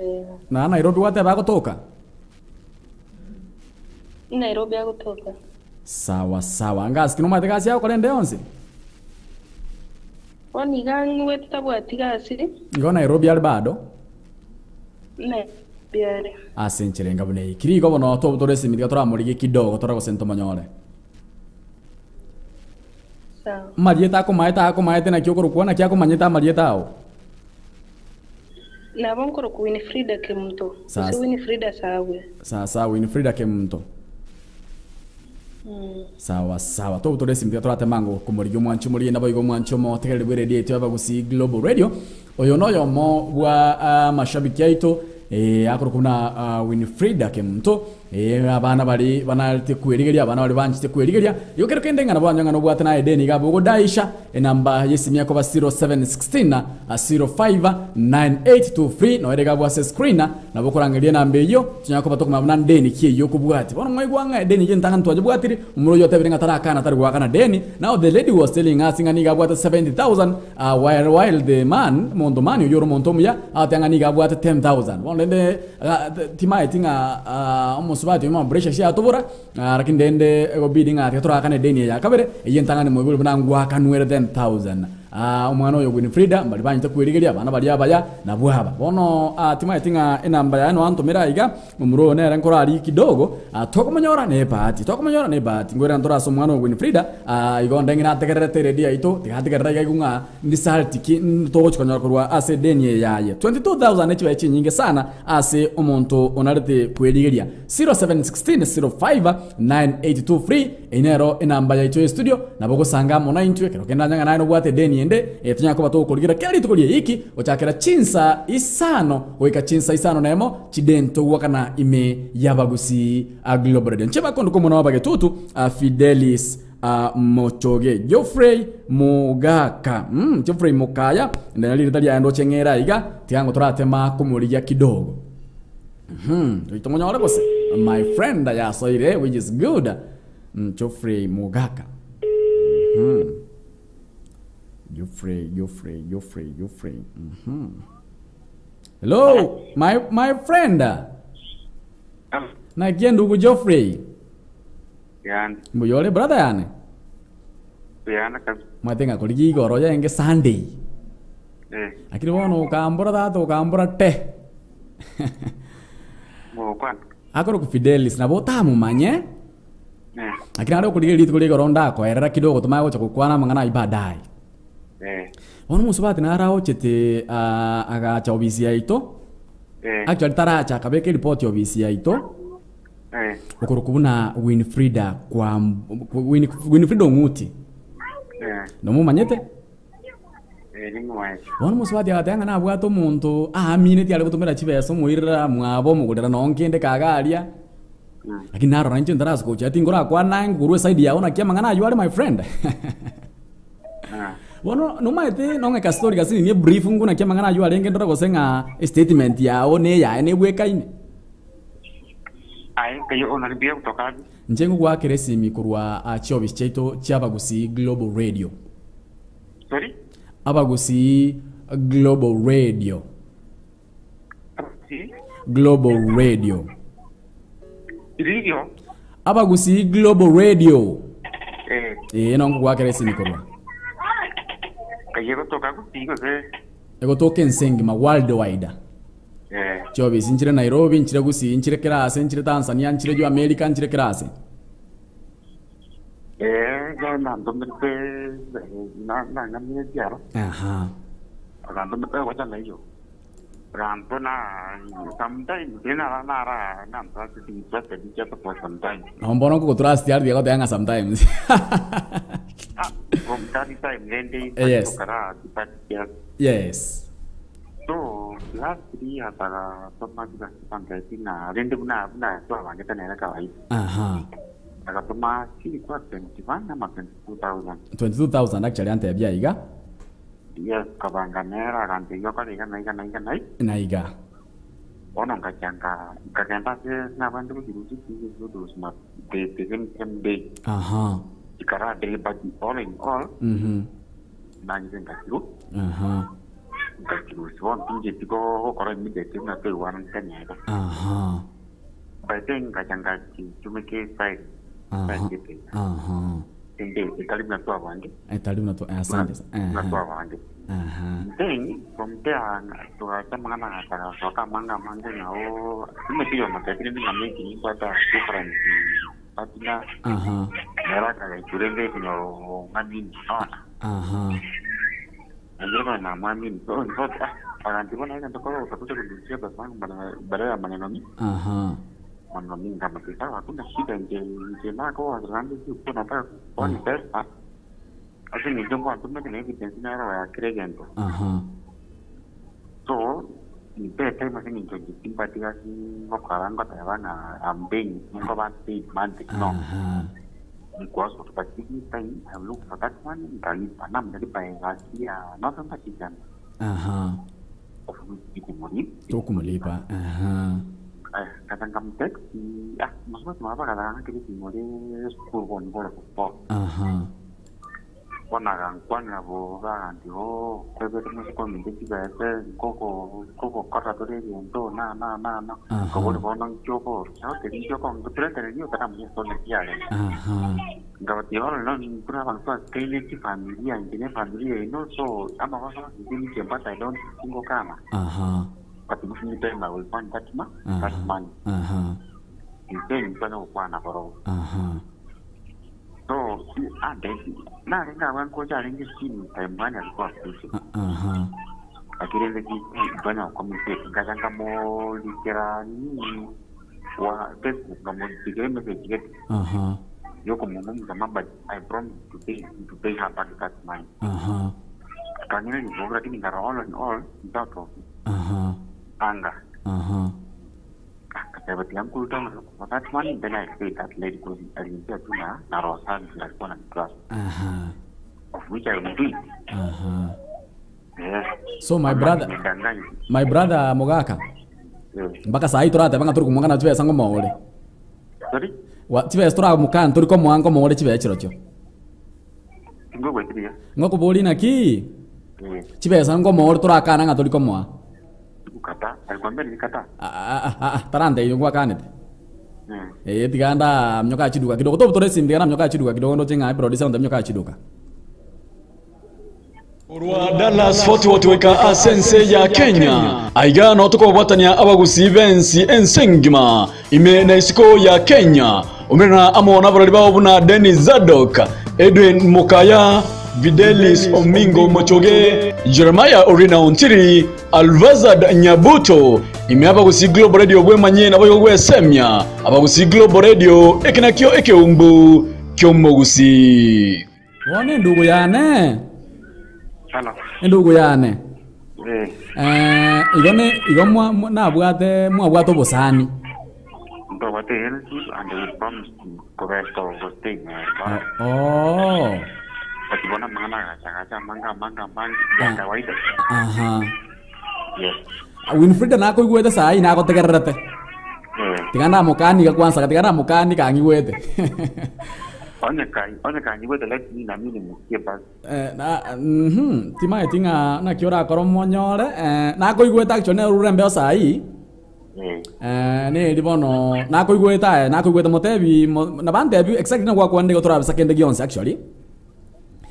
Eh. Na Nairobi gwateba agotoka? Nairobi agotoka. Sawa sawa ngasi ki nomanyete gasi agokora ende yonsi? Bono iga ng'igwete tabwati gasi. Igo Nairobi are bado? Nairobi are. Ase enchera enga buna eye. Kiri igo bono tobutore esimi tiga toramorigie kidogo tore gose ntomonyore. Sawa. Amarieta akomaete akomaete naki okorokwa naki akomanyete amarieta ao? Nabo nkorokwa Winifrida Kemunto, Sasa. gose Winifrida Sabwe. Sasa Winifrida Kemunto. Sawa sawa tobutore esimi tiga toratema ango komorigia omwanchi omorigie naboigo omwanchi omotegereri bw'eredio yaito y'Abagusii Global Radio. Oyo noyomo bwa amashabiki aito eh, akorokwa buna ah, Winifrida Kemunto eh, abana bari banarete kwerigeria abana bari banchete kwerigeria igo kero kende ng'a nabo banyo ng'a nobwate naye edeni iga bogodaisha enamba y'esimi ekoba 0716 05 9823 noere iga abwo ase screen Nabo okorangeria enamba eyio, tonyare koba tokomanya buna ndeni ki eyio okobwatia. Bono mwaigwa ng'a edeni eyio entang'ani twayebwatire, omorwoti oyio otebire ng'a tarakana tari goakana deni. Now the lady was telling us ng'a nigo abwate 70,000 ah, while, while the man, omonto mani oyio ore omonto omuya, agoteeba ng'a nigo abwate 10,000. Bono rende ah, timaeti ng'a ah, omosubati oyio mapressure chiatobora, ah, lakini rende egobidi ng'a tiga torakane edeni eye ya kabere, eyio entang'ani mwaigure buna ngwakanwere 10,000. Aa, omwana oyo Winifrida, mbaria banchete kwerigeria abana baria abaya, nabwo aba. Bono aa, timaeti ng'a enamba yaye noantomere aiga, omura oyo nere nkorarie kidogo, aa, tokomonyora nebahati, tokomonyora nebahati. Nkoirana ntore ase omwana oyo Winifrida, aa, igo onde ng'ina ategererete eredio yaito, tiga ategerere aiga aigwe ng'a ndisalti ki togochi konyora korwa ase edeni eye yaye. 22,000 nechibae chinyinge sana ase omonto onarete kwerigeria. 0716 05 9823 Eyio nero enamba yaito y'estudio, nabo ogosanga amo naintwe ekero kende anya ng'a naye nobwate edeni ende eye tonyare koba togokorigira kera rituko ri'eiki gochakera chinsa isano goika chinsa isano nemo chideni togwakana ime y'Abagusii a Global Radio. Inche bakonduka omwana w'Abagetutu a Fidelis a Mochoge Geoffrey Mogaka mm, Geoffrey Mokaya ndena ririta riaye ndoche ng'ere aiga tiga ngo toratema komorigia kidogo. Mhm, toitomonyore gose my friend yasoire which is good mm, Geoffrey Mugaka Mhm. Geoffrey Geoffrey Geoffrey Geoffrey Mhm. Hello my my friend naki endugu Geoffrey Yani, mbuya ore brother yane buyana kabisa. mwate ng'a korigia igoro yenge Sunday Eh, lakini bono okambora tata okambora te Mogokwana. Akorokwa Fidelis, nabo otamomanye, Eh, lakini are okorigereria rituko ria igoro ndakoerera kidogo tomanye gocha gokwana amang'ana ayio baadaye. eh, Bono omosubati naro aochete ah, agacha obisi yaito, eh, actually taracha akabeka eripoti obisi yaito, eh, okorokwa buna Winfrida kwa Win, Winfrida Ong'uti, eh, nomomanyete? Eh, nimomaete. Bono omosubati agateba ng'a nabwate omonto aamineti are gotomera chibesa omoirera mwabo omogorera nonye kende kaga aria. Lakini narora inche ntarase gochia tingorakwana naye nkorwa eside yao naki amang'ana aywo are my friend. Ah. Bono nomaete nong'e ka story gase ninie brief ng'u naki amang'ana aywo arenge ndore gose ng'a estatement yao na eyaye nebwekaine. Aye, nkai onaribia gotoka abi. Inche ngogoakera esimi korwa aa chiofisi chiaito chi'Abagusii Global Radio. Sorry? Abagusii Global Radio. Abagusii? Global Radio. Radio? Abagusii Global Radio. Eh. Ee, nongo gwakera esimi korwa. Eye egotoka gusii gose? Egotoka ense engima, world wide. Eh. Chiofisi nchire Nairobi, nchire Gusii, nchire kera ase, nchire Tanzania, nchire juu America, nchire kera ase. Eh, iga nantomerete na- nang'amire ebiaro. Aha. Agantomete gocha naiyo. Ganto na sometimes nara nara nantrust trusted each other for some time. Nabo mbono nkogotrust aria goteba ng'a sometimes. Ah, from that time rende Yes. tokara but yes. Yes. So lastly agatoma chibesa ng'a rende buna buna twabangete nere kawaida. Aha. Agatoma chilikuwa 21 ama 22,000. 22,000 actually antebia iga. Yes, kabanga nere agantebia okore iga na iga na iga na iga. Na iga. Bono ngacha nka nkagenda ase nabande gochirusia chigodusi ma the the same same day. Aha. Chikara day but all in all Mhm. nanyire ngachiru Aha. ngachirusia bono tincheti go- gokora immediately buna toigwananete nere. Aha. By then ngacha ngachichumeka eside Aha. side gete. Aha. Ende etari buna twabange. Etari buna twa asante. Buna Aha. twabange. Aha. Then from there tugacha amang'ana agachaka amange amange nao imetiga motebire ng'a maybe nimbwate different partner Aha. nere akagaitura ende ekonyora ong'amini unaona Aha. nainche bono namwamini so in short ah aganti bono egento kore utakuja kunirudishia pesa yangu badala badala ya maneno mingi Aha. maneno mingi kama sawa hakuna shida nje nje nako naende sikuwa nataka kuona pesa ase eng'encho nkwantomete na evidence nero ya kera egento Aha. so nipe time ase eng'encho inche timbwati gasi ngokora ngoteba ng'a I'm paying ninkoba paid monthly no Aha. because of but give me time I will look for that money nkalipa namndalipa last year November December Aha. of which sikumulipa Tokumulipa. Aha. kata nkamtext ah mosubati mwaba kata ng'akire simore school bono bore gopo Aha. Bono agankwanera bobe agantiga oo, kwebete moise kominto chibese, nkoko nkogokora tore egento na na na na. Aha. Nkaboria bono nki oborusia gose ninki okong'ita toretereria otaramanya ase onde ki arenge. Aha. Nkabatebia bono rero intwe na abanto twasikaine chifamilia inche ne efamilia yaino so amagoso inche ninche mbwate I don't tingokana. Aha. But give me time I will find that ma that Aha. money. Aha. Inche intwe gokwana barobwo. Aha. So antebi, narenge agwo nkocha arenge chini time gani alikuwa akuje. Aha. Lakini rende kifanya communicate ngacha nkamorikera nini wa Facebook nkamorikera message gete Aha. yoko mumumza but I promise to pay to pay her back that money. Aha. Kangine ni lakini ngara all in all without of Aha. anger. Aha. Akasema yangu for that money then I paid that lady because aliniambia tu na na roho safi alikuwa na trust Aha. of which I will do it. Aha. Yes. So my brother, Nidanganya. my brother Mogaka. Yes. Mpaka saa hii turateba ng'a turi kumwangana chibesa ng'omoore. Sorry? Wa chibesa turamukana turi komoa ng'omoore chibesa chirochio. Ingogwetiria. Ng'okobori naki? Eh, Chibesa ng'omoore turakana ng'a turi komoa. sikukata. Alikwambia nilikataa. Ah ah ah tarante ngwakanete. Mm. Eh tiganda mnyoka chiduka kidogo to tore sim tiganda mnyoka chiduka kidogo ndo chenga producer ndo mnyoka chiduka. Orwa Dallas Fort Worth weka asense ya Kenya aiga no tukobwatania abagusi bensi ensengima ime na isiko ya Kenya omerana amo n'abarori babo buna Denis Zadok Edwin Mukaya Videlis Omingo Mochoge Jeremiah Orina Ontiri Alvazad Nyabuto ime abagusi Global Radio bwemanye nabo yogwesemya abagusi Global Radio ekinakio ekeumbu kyomogusi Wone ndugu yane. Hello. Endugu yane. Eh, Eh igo ne igo mwa mwa- nabwate mwabwate obosani. ndo what the hell is and we promised to correct all those things. Oh. But bona mangana gacha gacha manga manga manga ya kawaida. Aha. Yes. Winfrida nakoigwete sai nagotegererete. Eh, Tiga ndamokaniga kwanza tiga ndamokani kang'igwete. onye kai onye kai with let me na mimi musikie basi. Eh, na mhm timaeti ng'a naki orakora omonyore eh, nakoigwete actually nerure mbeo sai Eh, eh, neri bono nakoigwete aye nakoigwete motebi mo, nabantebi exactly nagwakwande gotorabisa kende gionsi actually.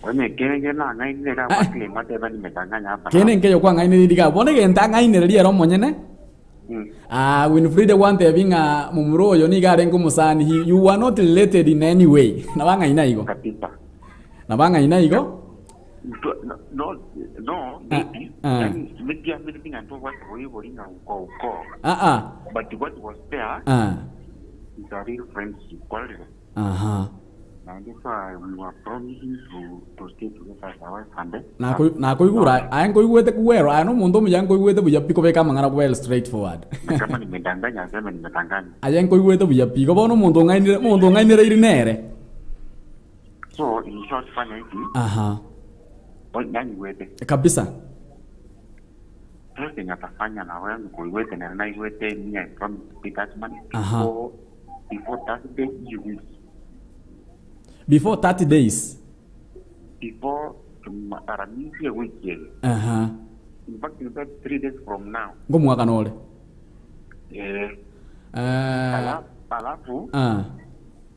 Onye kere nang'ainire iga Eh. agwaclaim atebe nimedanganya hapa na Kende hapa. nkeyo kwang'ainereiri iga bono egento ang'ainereria ere omonyene Ah, Winfrida gwantebi ng'a momura oyo nigo arenge omosani, he, you were not related in any way. Nabo ang'aina igo. Kabisa. Nabo ang'aina igo. No, no, no, maybe. Ah, ah. Yani, maybe amenyete ng'a ntobwate boibori ng'a uko uko. Ah, ah. But what was there Ah. is a real friendship. Kwarire. Aha. Naende twa we were promising to to stay together as a wife and Nako- Nakoigure aye nkoigwete kuwerwa aye nomonto omuya nkoigwete buya pi kobeka amang'ana well straight forward. na kama nimedanganya aseme nimedanganya. Aye nkoigwete buya pi igo bono omonto ong'ainire omonto ong'ainereiri nere. So in short fanya hivi Aha. o- nanyigwete Kabisa. first thing atafanya na wewe nikuigwete na naigwete me I promise to pay that money Aha. before before Thursday you will Before 30 days. before Aramisi a week eye. Aha. In fact, in fact, 3 days from now. Ngomwakana ore. Eh, Eh, alafu ah.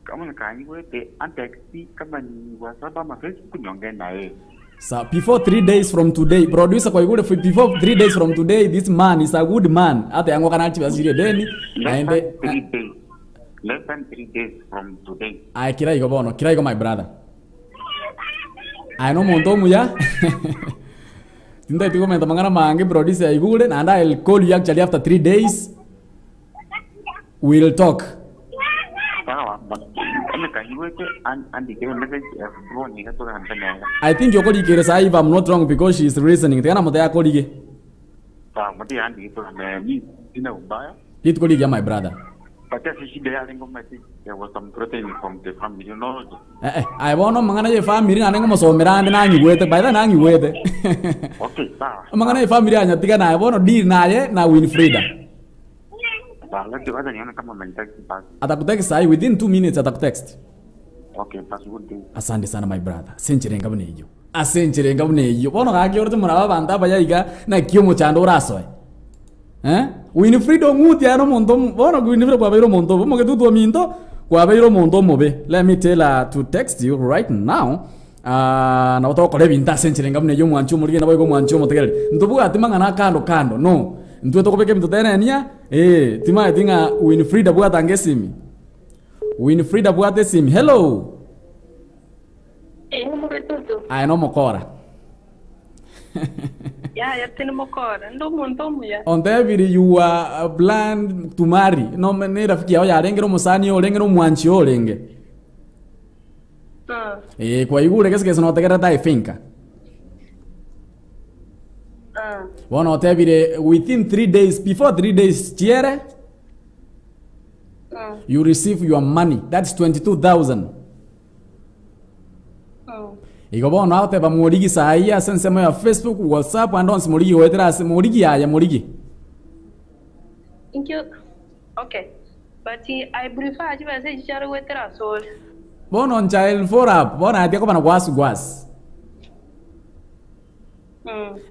kama nikaigwete antext kama ni WhatsApp ama Facebook niongee na yeye. So before 3 days from today, producer kwa igure before 3 days from today, this man is a good man. Ate yangu kana chibasirie deni Less naende than 3 days. Less than 3 days from today. Aye kiraigo bono, kiraigo my brother. Aye no monto omuya. Tindaiti komenta mang'ana mange producer aigure naende I'll call you actually after 3 days. We'll talk. Sawa, but kama kaigwete andike message FB nikatoka nega. I think yokorikire sai if I'm not wrong because she is listening. Tigana mote yakorige. Sawa, mati andike tu na mimi sina ubaya. Rituko rigia my brother. But that's shida ya lengo message. There was some threatening from the family, you know. Eh eh, aye bono mang'ana ye family nane ngomosomera ande nanyigwete by the nanyigwete. Okay, sawa. Mang'ana ye family anyatiga naye bono deal naye na Winfrida. Sawa, wacha wacha nione kama amenitext basi. Atakutext sai within 2 minutes atakutext. Okay, basi good day. Asante sana my brother. Senchirenga buna eyio. Asenchirenga buna eyio. Bono gaki oroche muraba abanto abaya iga naki omochando orasoe. Eh? Winfrida ong'uti are omonto bono Winfrida kwabeire omonto obo omogetutu ominto kwabeire omonto omobe. Let me tell her to text you right now. Nabo togokora ebinto ase enchera buna eyio omwanchi omorige nabo igo omwanchi omotegereri. Ntobwati mang'ana akando kando no. Ntwe tokobeka ebinto terenia eh timaeti ng'a Winfrida bwatanga esimi. Winfrida bwata esimi. Hello. Eh, omogetutu. Aye nomokora. Yaya tindi mokora ndi omonto omuya. Ontebiri you are planned to marry. No ne rafiki yao yarengere omusani orenge omwanchi orenge. Ah, Eh kwaigure gese gese notegerera I think. ah. Bono otebire within 3 days before 3 days chiere you receive your money. That's 22,000. Igo bono agoteba morigi sahi ase ensemo ya Facebook, WhatsApp and onsi morigi goetera ase morigi aya morigi. Inkio okay. But I prefer chibesa echi chiare goetera ase ore. Bono nchael for up bono atia kobana gwasi gwasi.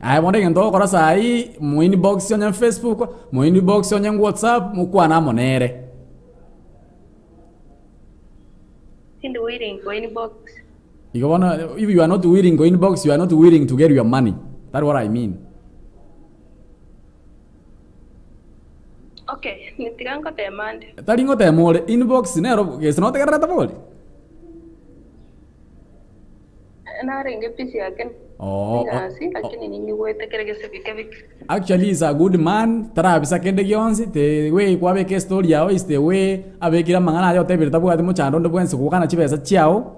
Aye bono egento ogokora sahi mu inbox onye Facebook, mu inbox onye WhatsApp mokwana amo nere. Tindi willing go inbox. Igo bono if you are not willing go inbox you are not willing to get your money. That's what I mean. Okay, nitiga ngotema ande. Tari ngotema ore inbox nero gese notegererete bori. Narenge pisi yake Oh, ngasi lakini ninyigwete kere gese bike bike. Actually is a good man tarabisa kende gionsi the way kwabeka story yao is the way abekire amang'ana aye otebire tabwati mochando onde bwensi gokana chibesa chiao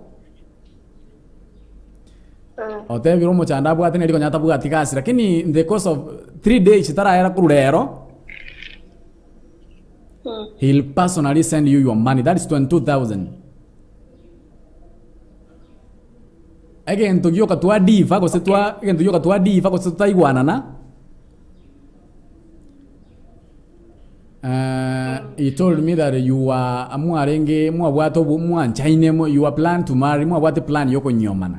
otebire omochando abwate neri konya tabwati gasi lakini in the course of 3 days tarahera korwa rero he'll personally send you your money. That is 22,000. Egento gioka twa diva gose twa egento gioka twa diva gose tutaigwanana. He told me that you are mwarenge mwabwate obu mwanchaine you are plan to marry mwabwate plan yokonyomana.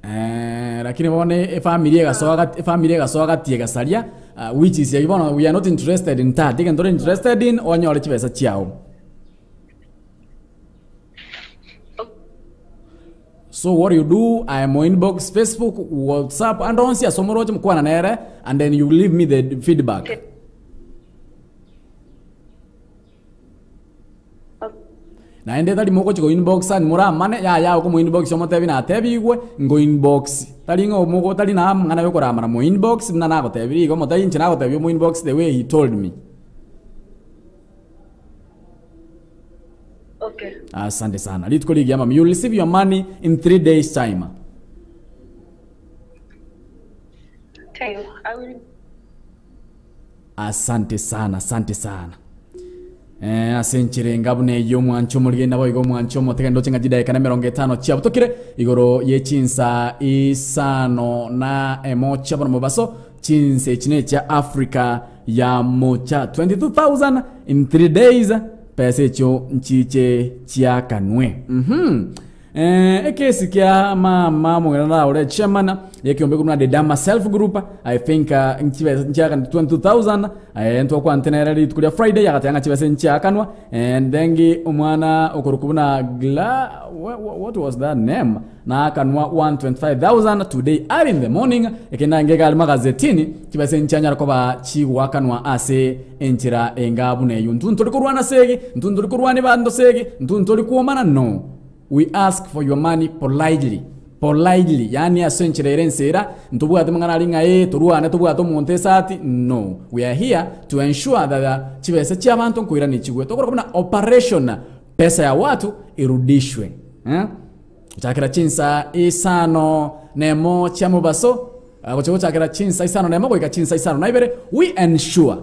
Eh, lakini bone efamily egasoa efamily egasoa gati egasaria which is bono we are not interested in that. Egento tore interested in onyore chibesa chiao. So what you do, I am on inbox, Facebook, WhatsApp, and onsi ase omoroche mokwana nere and then you leave me the feedback. Naende tari mogochi go inbox ani moramane, yaya okomo inbox omotebi natebigwe ngo inbox. Tari ng'a omogo tari na amang'ana yokoramana mo inbox buna nagotebirie igo omotebi inche nagotebi omo inbox the way he told me. Okay. Asante sana. Rituko rigiya mami. You will receive your money in 3 days time. Thank you. I will Asante sana, asante sana. Eh, ase enchera enga buna eyio omwancho omorigeni naboigo omwancho omotege ndoche ng'a chidaeka na emerongo etano chiabutokire igoro ye chinsa isano na emo chia bono mobaso chinsa echi ne chia Africa ya mocha 22000 in 3 days pesa echio nchiche chiakanwe mhm Eh, ekesi kia mama omogeni naraore chairman yekiombe korwa na Dedama Self Group I think uh, nchibesa nchiakana 22000 eh, ntwakwante nere rituko ria Friday yagateba ng'a chibesa nchiakanwa and then omwana okorokwa buna Gla wha- wha- what was that name naakanwa 125000 today early in the morning ekende ange iga are magazetini chibesa nchianyara koba chigoakanwa ase enchera enga buna eyio ntwe ntori korwana segi ntwe ntori korwana ebando segi ntwe ntori kwomana no We ask for your money politely, politely, yaani ase enchera ere ensera, ntobwate mang'ana aria ng'a ee torwane tobwate omonto esati, no. We are here to ensure that chibesa chia abanto nkoirania chigwe. Tokoroka buna operation pesa ya watu irudishwe. Eh? Gochakera chinsa isano nemo chia mobaso, ah, gocha gochakera chinsa isano nemo goika chinsa isano na ibere, we ensure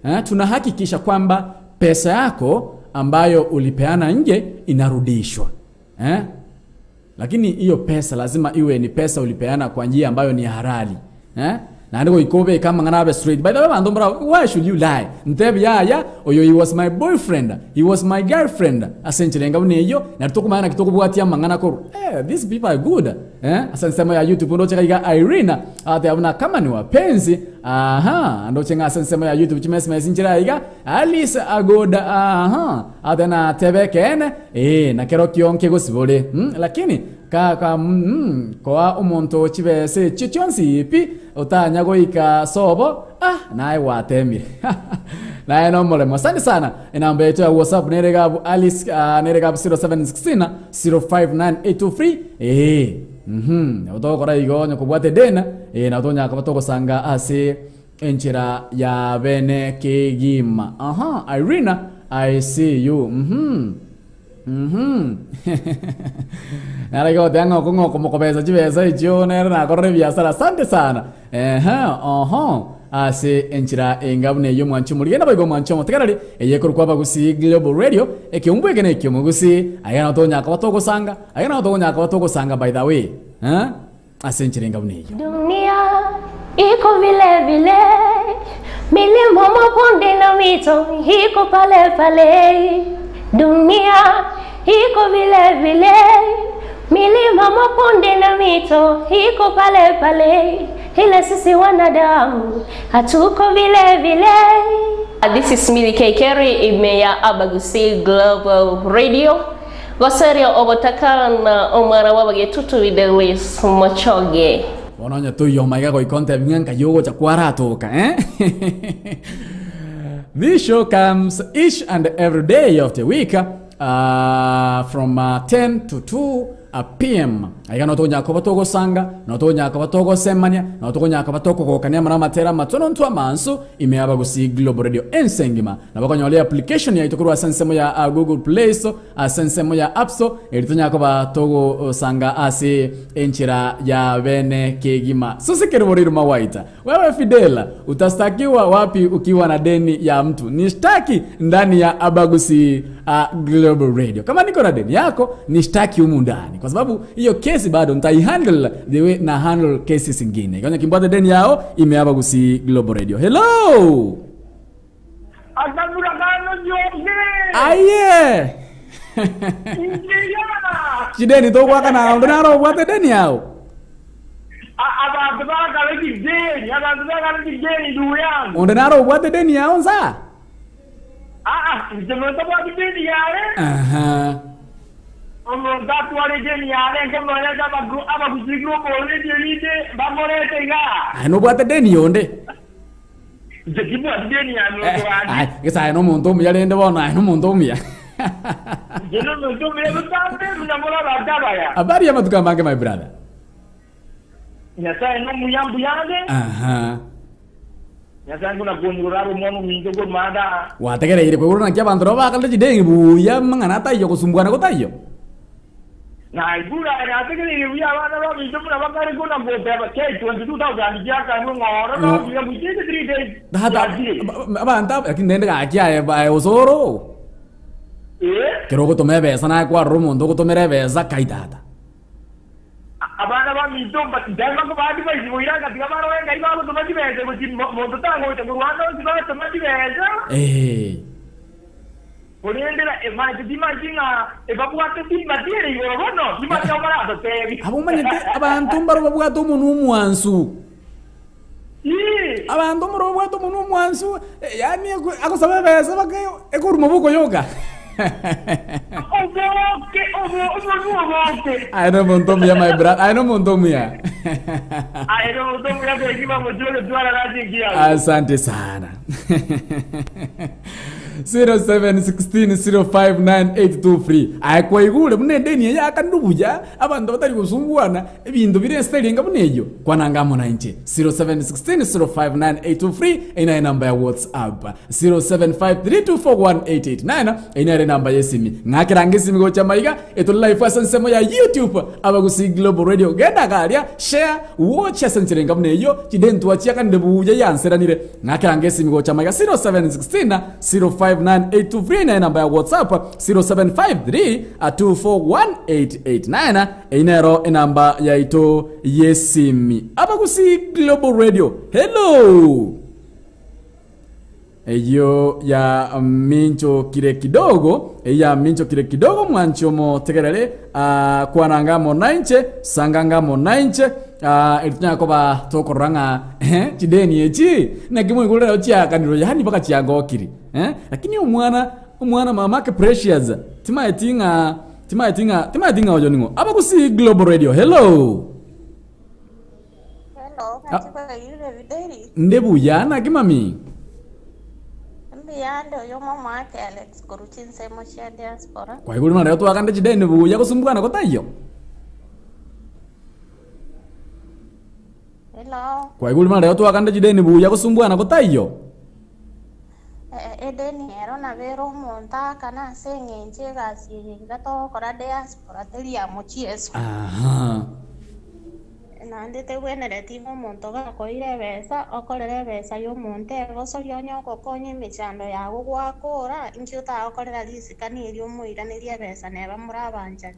Eh, tunahakikisha kwamba pesa yako ambayo ulipeana nje inarudishwa eh? Lakini hiyo pesa lazima iwe ni pesa ulipeana kwa njia ambayo ni halali eh? Naende goika obeke amang'ana abe straight. By the way abanto mbara why should you lie? Ntebi yaya oyo he was my boyfriend, he was my girlfriend ase enchera enga buna eyio nari tokomanya naki tokobwatia amang'ana korwa eh, these people are good eh? Ase ensemo ya YouTube ndoche iga Irene agateba buna kama ni wapenzi Aha, ndoche ng'a ase ensemo ya YouTube chimesimesi nchire aiga, Alice Agoda aha, ate natebe ekeene, ee, na kerokio nkegosibore. Mm, lakini ka, ka, mm, koa omonto chibesa echio chionsi pi, otanya goika sobo, ah, naye gwatemire. Naye nomoremo. Asante sana. Enamba yaito ya WhatsApp nere iga abwo Alice, ah, nere iga abwo 0716 059823. Ee. Mhm, nabo togokora igo onye kobwate edeni, ee, nabo tonyara koba togosanga ase enchera ya bene kegima. Aha, Irene, I see you. Mhm. Mhm. Nare goteba ng'a oko ng'a okomokobesa chibesa echio nere nakorora ebiasara. Asante sana. Ehe, oho. Ase enchera enga buna eyio omwanchi omorige naboigo omwanchi omotegereri, eye ekorokwa Abagusii Global Radio, ekeumbu eke nekio omogusii, aiga nabo tonyara koba togosanga, aiga nabo tokonyara koba togosanga by the way, eh, ase enchera enga buna eyio. Dunia iko vile vile, milima, mabonde na mito iko pale pale. Dunia iko vile vile, milima, mabonde na mito iko pale pale, ila sisi wanadamu hatuko vile vile. This is Millie K. Kerry, ime ya Abagusii Global Radio. Goseria obotaka na omwana w'abagetutu Fidelis Mochoge. Bono onye toiyo omaiga goika ontebi ng'a nkai ogocha kwaratoka eh? This show comes each and every day of the week from 10 to 2 pm. Aiga noo tokonyara koba togosanga, noo tokonyara koba togosemania, noo tokonyara koba tokogokania amo namatera amatono ntwe amansu ime y'Abagusii Global Radio ense engima. Nabo okonyora eapplication yaito korwa ase ensemo ya Google Play Store, ase ensemo ya App Store, erio tonyare koba togosanga ase enchera ya bene kegima. Susi Kerubo Riruma Waita. Wewe Fidel, utastakiwa wapi ukiwa na deni ya mtu? Nishtaki ndani ya Abagusii Global Radio. Kama niko na deni yako, nishtaki humu ndani. Kwa sababu hiyo kesi bado nitaihandle the way na handle cases zingine. Kanya kimbwate deni yao ime Abagusii Global Radio. Hello. Akamura kano nyoge. Aye. Injiya. Chideni togwaka na ndo naro obwate deni yao. Abantu bakala kideni, abantu bakala kideni ndugu yangu. Onde naro obwate deni yao nsa. Ah ah, nje mtu bwa kideni yale. Aha. Omonto atware edeni yane nkomoreta abagusigwe oborendi erinde bamorete igaa. Aye nobwate deni yonde? Inche tibwati deni ya monto gaki. Aye, gese aye nomonto omuya rende bono aye nomonto omuya. Inche nomonto omuya botambe buna more abanto abaya. Habari y'amatuko amange my brother. Nyasae nomuya mbuya ande. Aha. Nyasae nguna konyurora abe omwana ominto korwa ande aa. Gwategereire koigwa naki abanto nabo bakarire chideni buya amang'ana ataiyo gosumbwana gotaiyo. Naigure aye nategereire buya abana baminto buna bakare kona goteba, K 22,000 chiakanwe ng'oro nobuya within 3 days Tata, chiachire. abanto aba, lakini rende gaki aye aye osoro. Ee. Kero ogotoma ebesa naye kwarora omonto ogotomera ebesa kai tata. Abana baminto ntema kobaa advice boira ngatiga barore ngai bagotoma chibesa gochi monto tagocha korwa ande onsi batoma chibesa. Ee. Korende emaete timanchi ng'a ebabwate sympathy ere igoro bono, timanchi abo baratotebi. Aba omanyete abanto mbaro babwate omonwa omwansu. Ii. Abanto mbaro babwate omonwa omwansu, yaani agosaba ebesa mpaka ekoruma bokoyoka. Oboke, obo, omonwa oboke. Aye nomonto omuya my brother, aye nomonto omuya. Aye nomonto omuya kegima mochie ogetwara gasi engiya. Asante sana. 0716059823 Aye kwaigure buna edeni eye yakanire buya, abanto batari gosumbuana, ebinto bire ense teri enga buna eyio. Kwana amo nainche 0716059823 eye naye enamba ya WhatsApp 0753241889 eye nere enamba y'esimi. Ng'akera ange esimi gocha maiga etore live ase ensemo ya YouTube Abagusii Global Radio. Genda iga aria share watch ase enchera enga buna eyio chidentwa chiakanire buya yanseranire. Ng'akera ange esimi gocha maiga 0716 059823 naye enamba ya WhatsApp 0753 241889 Eyio nero enamba yaito y'esimi. Abagusii Global Radio. Hello. Eyio ya minchokire kidogo, eyio ya minchokire kidogo mwanchi omotegerere, ah, kwananga amo nainche, sanganga amo nainche, ah, eri tonyara koba tokorora ng'a eh, chideni echi naki moigure rero chiakanirwe yaani mpaka chiangokiri eh, lakini omwana omwana mamake Precious timaeti ng'a timaeti ng'a timaeti ng'a oyo ning'o Abagusii Global Radio hello. Hello, Ah. ng'aki bwairire Bideri? Nde buya naki mami? Mbuya ande oyo omomoake Alex korwa chinsemo chia diaspora. Kwaigure buna rero twakande chideni buya gosumbukana gotaiyo? Hello, Kwaigure buna rero twakande chideni buya gosumbukana gotaiyo? eh, edeni ero nabo ere omonto aakane ase eng'encho egasi eye iga togokora diaspora teri ya mochieso. Aha. Naende tegwenereti ng'a omonto gakoira ebesa, okorere ebesa y'omonto egosoria onye ogokonya emechando yago gwakora, inki otagokorera risikani erio omoiranerie ebesa neba more abanchani?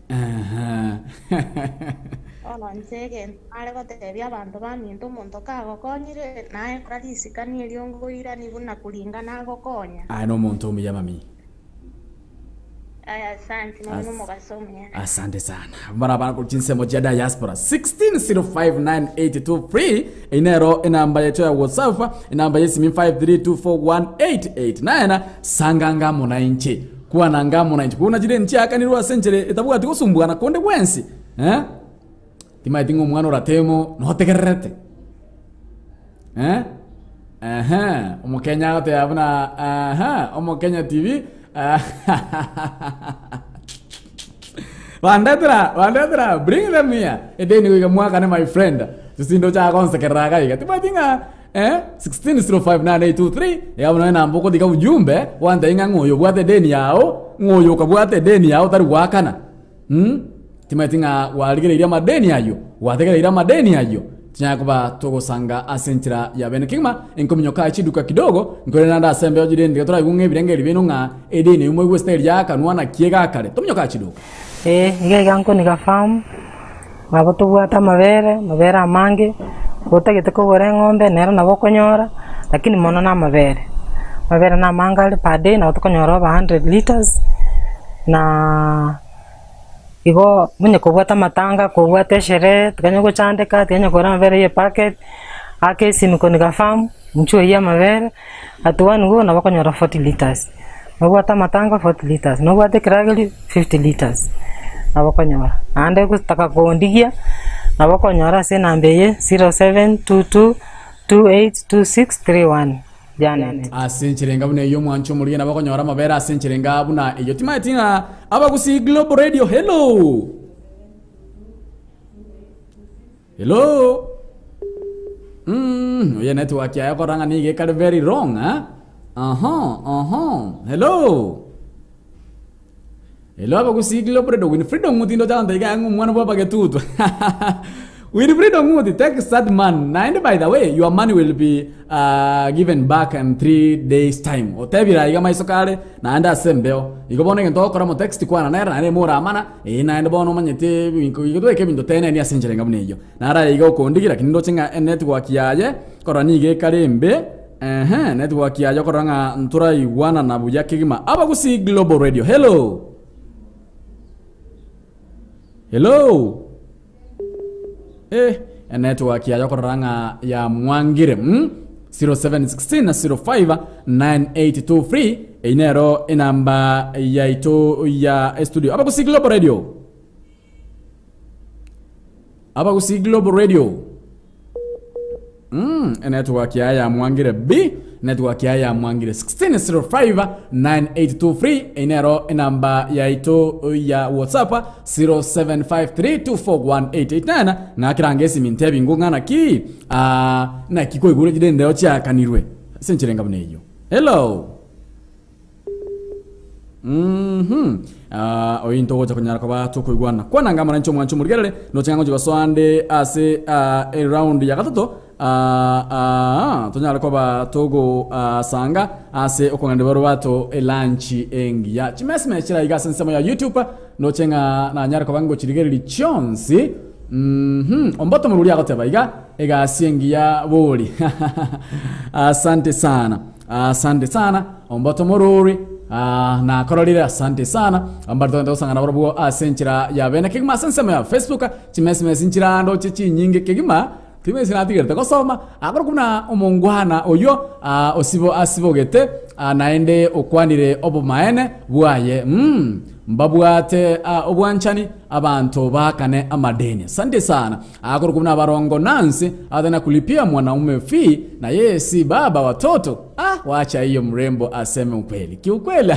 Bono inche egento nare gotebia abanto baminto, omonto kagokonyire, naye kora risikani erio ngoiranie buna kuringana agokonya. Aye nomonto omuya mami. Aya asante, nonya omogaso omuya. Asante sana. Barabara korwa chinsemo chia diaspora 16059823 Eyi nero enamba yaito ya WhatsApp, enamba y'esimi 53241889 sanga ngamo na inche. Kwana ngamo na inche. Kuna chire nchiakanirwe ase enchera etabwati gosumbwana konde gwensi. Eh? Timaeti ng'a omwana oratemo notegererete. Eh? Ehe, omokenya agoteba buna ehe, omokenya TV bandetera bandetera bring them here edeni goika mwakane my friend tosindo ocha gonsekerera iga iga timanyeti ng'a eh 16059823 iga buna enamba okotiga ujumbe gwantebia ng'a ng'a oyo obwate edeni yao ng'a oyo okabwate edeni yao otari goakana. Timanyeti ng'a gwarigereirie amadeni ayio, gwategereire amadeni ayio, tinyara koba togosanga ase enchera ya bene kegima, enkominyoka aye chiduka kidogo, nkorende naende ase embeo chirende tiga toraigwe ng'a ebirengererio biaino ng'a edeni eyio moigwesete eriakanwa naki egakare. Tominyoka aye chiduka. Ee, iga iga nkoniga farm, nabo tobwate amabere, amabere amange, otagete kogora eng'ombe nero nabo okonyora, lakini mono na amabere. Amabere na amange are per day nabo tokonyora over hundred litres, na igo onye kobwate amatanga, kobwate esherehe, tikanya gochandeka, tikanya kogora amabere ya epacket, ake esimi koniga farm, inchuo oyie amabere, at one go nabo okonyora 40 litres, nobwate amatanga 40 litres, nobwate ekeragerio 50 litres. nabo okonyora. Naende gotaka kondigia, nabo okonyora ase enamba eye, 0722282631, Janet. Ase enchera enga buna eyio omwancho omorigia nabo okonyora amabere ase enchera enga buna eyio. Timaeti ng'a Abagusii Global Radio, hello! Hello! Mm, oye network yaye korora ng'a nigo ekare very wrong, eh? Aha, aha. Hello! Hello Abagusii Global Radio, Winfrido Ng'uti ndoche abanto iga ng'a omwana bwa abagetutu. Winfrido Ng'uti, text that man. Naende by the way, your money will be uh, given back in 3 days time. Otebire aiga maiso kare, naende ase embeo. Igo bono egento ogokora mo text kwana nere naende moramana, ee naende bono omanyete ebinto igo tweke ebinto teneni ase enchera enga buna eyio. Naro aye iga okondigia lakini ndoche ng'a enetwork yaye korora nigo ekare embe, ehe, network yaye okorora ng'a ntoraigwanana buya kegima. Abagusii Global Radio, hello! Hello! Eh, enetwork yaye okorora ng'a yamwangire mm? 0716 05 9823 eyi nero enamba yaito ya estudio. Abagusii Global Radio. Abagusii Global Radio. Mm, enetwork yaye yamwangire bi network yaye yamwangire 1605 9823 eyi nero enamba yaito ya whatsapp 0753241889 ng'akiranga esimi ntebi ng'o ng'a naki ah, naki koigure chidendeo chiakanirwe ase enchera enga buna eyio hello Mhm. Ah, oyo into ogocha konyara koba tokoigwana. Kwana ngamana inche omwancho omorigerere, noche ng'a ngochi gosoa ande ase ah, eround ya gatato ah, ah, tonyare koba togo ah, sanga ase okong'enda barubato elanchi engiya. Chimesime chira iga ase ensemo ya YouTube, noche ng'a nanyare koba ngochirigereria chionsi. Mhm. Omboto moruri agoteba iga egasi engiya bori. Asante sana. Asante sana omboto morori ah, nakororire asante sana ambari togende gosangana barobwo ase enchera ya bene kegima ase ensemo ya Facebook chimesimesi nchirandoche chinyinge kegima timesi natigerete gosoma akoro buna omongwana oyio ah, osibo asibogete ah, naende okwanire obomaene bwaye mm, mbabwate ah, obwanchani abanto baakane amadeni asante sana Akorokwa buna abarongo nansi atana kulipia mwanaume fee na yeye si baba watoto ah, wacha hiyo mrembo aseme ukweli kiukweli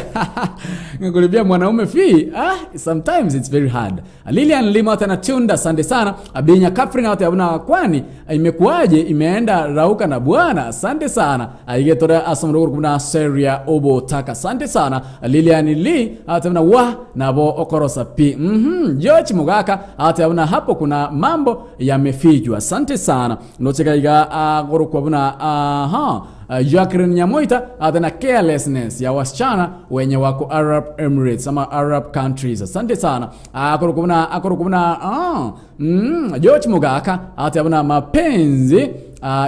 kulipia mwanaume fee ah, sometimes it's very hard Lilian Lima tena tunda asante sana Abinya Catherine wote abuna kwani imekuwaje imeenda rauka na bwana asante sana aigetore asomro kuna seria obotaka asante sana Lilian Lee atemna wa nabo okorosa pi mhm George Mugaka atemna hapo kuna mambo yamefichwa asante sana ndocheka iga agorokwa buna aha Jacqueline Nyamoita atena carelessness ya wasichana wenye wako Arab Emirates ama Arab countries asante sana akorokwa buna akorokwa buna ah, mm, George Mugaka atebuna mapenzi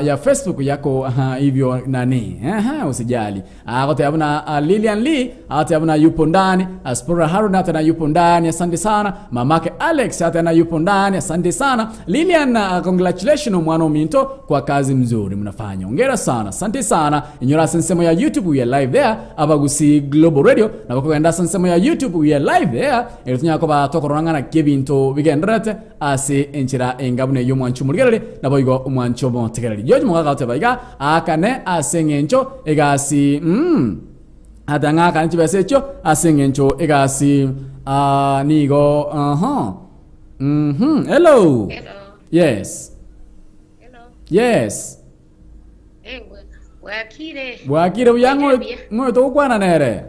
ya Facebook yako hivyo nani aha, usijali akoteba buna Lilian Lee ateba buna yupo ndani Aspora Harun atena yupo ndani asante sana mamake Alex atena yupo ndani asante sana Lilian congratulations mwana ominto kwa kazi mzuri mnafanya hongera sana asante sana inyora ase ensemo ya YouTube we are live there Abagusii Global Radio nabo kogenda ase ensemo ya YouTube we are live there ere tonyara koba tokorora ng'a naki ebinto bigendererete ase enchera enga buna eyio omwancho omorigereri naboigo omwancho omotegereri George Mogaka agoteba iga Aakane ase eng'encho egasi mm ata ng'aakane chibesa echio ase eng'encho egasi ah, nigo aha mhm hello Hello. yes Hello. yes Eh, bwa- bwakire. bwakire buya Bwakire ng'o buya. ng'oyo togokwana nere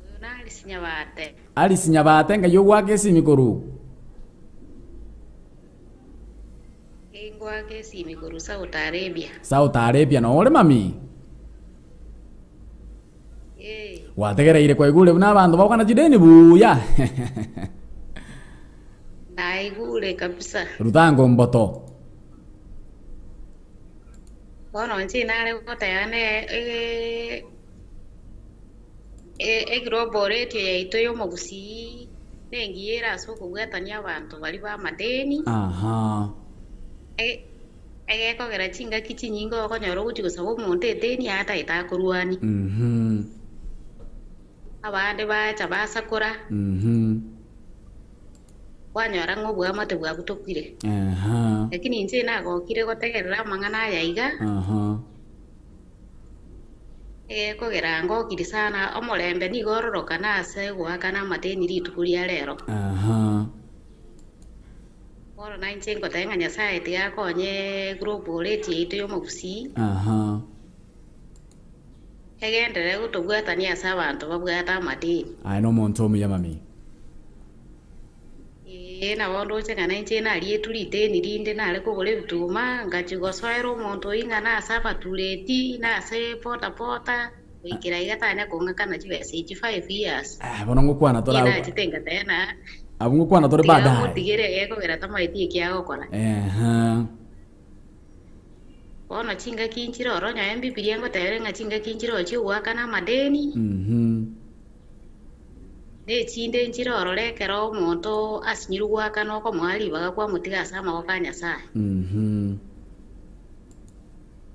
Oyo na Alice Nyabate. Alice Nyabate ngai ogwaka esimi korwa Ingoaka esimi korwa Saudi Arabia. Saudi Arabia noo ore mami? Ee. Gwategereire kwaigure buna abanto bagokana chideni buya. Naigure kabisa. Rutango mboto. Bono inche nare goteba ne eh, Eglobal radio yaito y'omogusii nengiya ere ase okobwatania abanto baria b'amadeni, Aha. egekogera chingaki chinyinge okonyora ogochia gosaba omonto edeni aye atagete akorwanie. Mhm. Abande bacha basakora, Mhm. kwanyora ng'a oboamate bwabutokire. Aha. Lakini inche nagokire gotegerera amang'ana aya iga, Aha. egekogera ngokiri sana, omorembe nigo ororokana ase goakana amateni rituko ria rero. Aha. Bono nainche ngoteba ng'a Nyasae tiga akonye global rate yaito y'omogusii. Aha. Egenderere gotobwatania ase abanto babwate amadeni. Aye nomonto omuya mami. Ee, nabo ndoche ng'a nainche narietwe riteni rinde nare kogora ebituma, ngachia gosoera omonto oyio ng'a nase abatureti, nase bodaboda, goikera iga tanya kong'akana chibesa echi five years. Eh, bono ngokwana tore Niye abwo. nachete ngateba ng'a Abwo ngokwana tore tiga baadaye. motigere egekogera tamaeti eki agokora. Ehe. Bono chingaki nchire oro onye Bibilia engotebere ng'a chingaki nchire oro chi'ogoakana amadeni, na echinde nchire ororo ekero omonto asinyirwe goakana okomoa ribaga kwamotiga ase amaboko a Nyasae.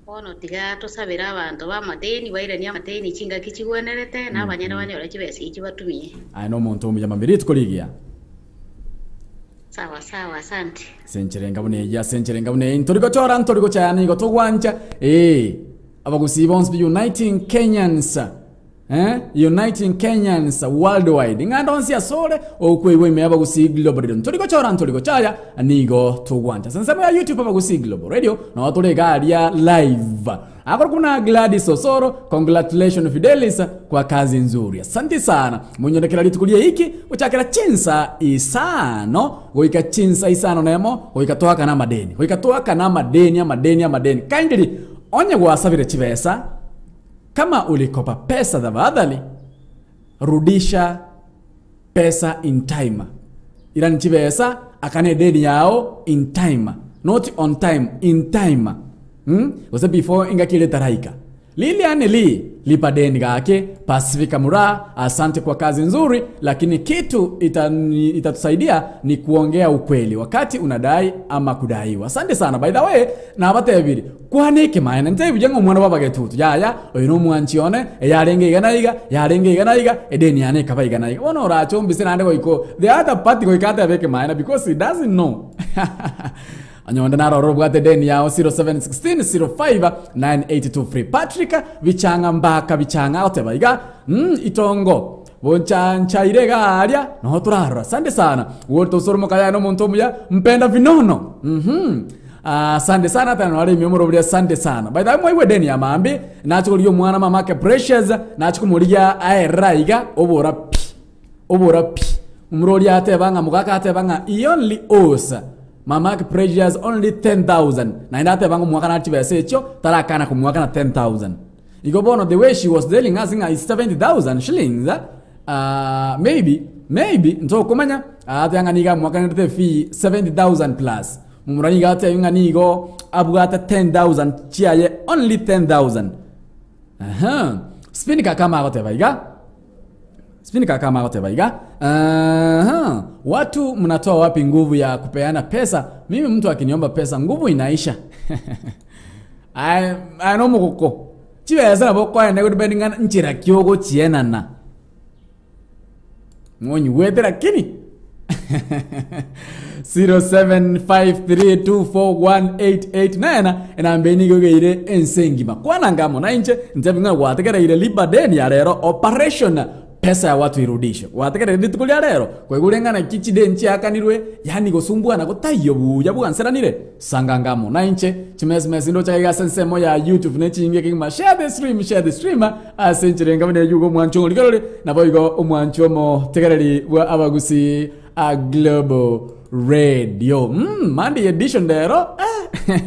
Bono tiga tosabere abanto b'amadeni bairanie amadeni chingaki chigwenerete, na abanyene banyore chibesa echio batumie. Aye nomonto omuya mambia rituko rigiya. Sawa sawa asante. Ase enchera enga buna eyio, ase enchera enga buna eyio, ntori gochora, ntori gochaya, nigo togwancha, ee, abagusii bonsi be uniting Kenyans, eh, uniting Kenyans worldwide, ng'a ande onsi asore, okweigwa ime y'abagusii global radio, ntori gochora, ntori gochaya, nigo togwancha. Ase ensemo ya YouTube abagusii global radio, noo tore iga aria live. Akorokwa buna Gladys Osoro, congratulations Fidelis kwa kazi nzuri. Asante sana. Monyore kera rituko rie hiki gochakera chinsa isano goika chinsa isano nemo goika toakane amadeni. Goika toakane amadeni amadeni amadeni. Kindly onye gwasabire chibesa kama ulikopa pesa tafadhali rudisha pesa in time. Irani chibesa akana edeni yao in time not on time in time mm? Gose before engaki ere etaraika. Lilian Lee lipa deni gaki Pacifica Muraa asante kwa kazi nzuri lakini kitu itani, itatusaidia ni kuongea ukweli wakati unadai ama kudaiwa. Asante sana by the way nabatebiri Kwana ekemanyererio, ntebi buya ng'a omwana bw'abagetutu, yaya, oyo nomwanchi one, eyarenge iga na iga, yarenge iga na iga, edeni yane ekaba iga na iga. Bono orache ombise naende goika o the other party goika atebe ekemanyererio because he doesn't know. Onye onde naro ore obwate edeni yao 0716 05 9823 Patrick Bichang'a Mbaka Bichang'a agoteba iga, mm, itongo boncha nchaire iga aria noho torarora. Asante sana. Walter Osoro Mokayane omonto omuya, mpenda vinono. Mhm. Asante sana tena nore ime omorobori asante sana. By the way mwaigwa edeni ya maambi nache korigia omwana mamake Precious nache komorigia aerere aiga obora pi obora pi omorori ateba ng'a mogaka ateba ng'a he only owes mamake Precious only 10000 naende ateba ng'a omwakana are chibesa echio tarakana komwakana 10000 igo bono the way she was telling us ng'a it's 70000 shillings ah, maybe maybe ntokomanya ateba ng'a nigo amwakanerete efee 70000 plus Momura nigo atebiwe ng'a nigo abwate 10,000 chiaye only 10,000. Aha. Spini kakama agoteba iga. Spini kakama agoteba iga. Aha. Watu mnatoa wapi nguvu ya kupeana pesa? Mimi mtu akiniomba pesa nguvu inaisha. Aye aye nomogoko. Chibesa nabo okoenda godepending ng'a nchera ki ogochienana. Mwonyigwete lakini 0753241889 enamba eye nigo egeire ense engima kwana ngamo na inche ntebi ng'a gwategereire lipa deni ya rero operation pesa ya watu irudishwe gwategereire rituko ria rero kwaigure ng'a naki chideni chiakanirwe yaani gosumbuana gotaiyo buya bwanseranire sanga ngamo na inche chimesmesi ndocha iga ase ensemo ya youtube ne chinge kegima share the stream share the stream Ase enchera enga buna eyio igo omwancho ong'origerore, naboigo omwancho omotegereri bwa abagusii a Global Radio. Mm, Monday edition rero. Eh.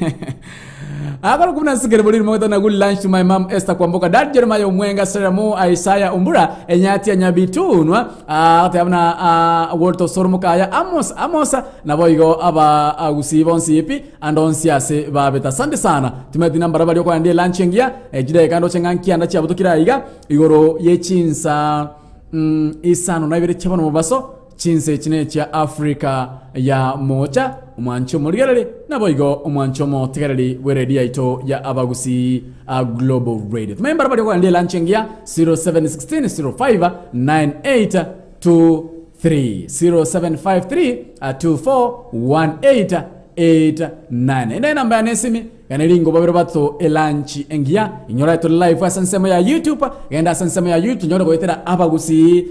Akoro kumna sikere buli rimwe na good lunch to my mom Esther Kwamboka, Dad Jeremiah Omwenga, Sarah Mo, Isaiah Umbura, Enyati ya Nyabitunwa, ah, otebana ah, Walter Soromokaya, Amos Amosa, naboigo aba agusii bonsi epi Ande onsi ase babete. Asante sana. Timanyeti nambara baria okoenda elunch engiya, eh, chidakika ndoche ng'a nkianda chiabotokire aiga, igoro ye chinsa mm, isano na ibere chia bono mobaso, chinsa echi ne chia Africa ya mocha. Omwanchi omorigereri, naboigo omwanchi omotegereri bw'eredio yaito ya Abagusii Global Radio. Tumanye mbaro baria okogenderia elanchi engiya 0716 05 9823 0753 24 1889. Ende enamba yane esimi gane ringo babere bato elanchi engiya inyora tore live ase ensemo ya YouTube genda ase ensemo ya YouTube nyore goetera Abagusii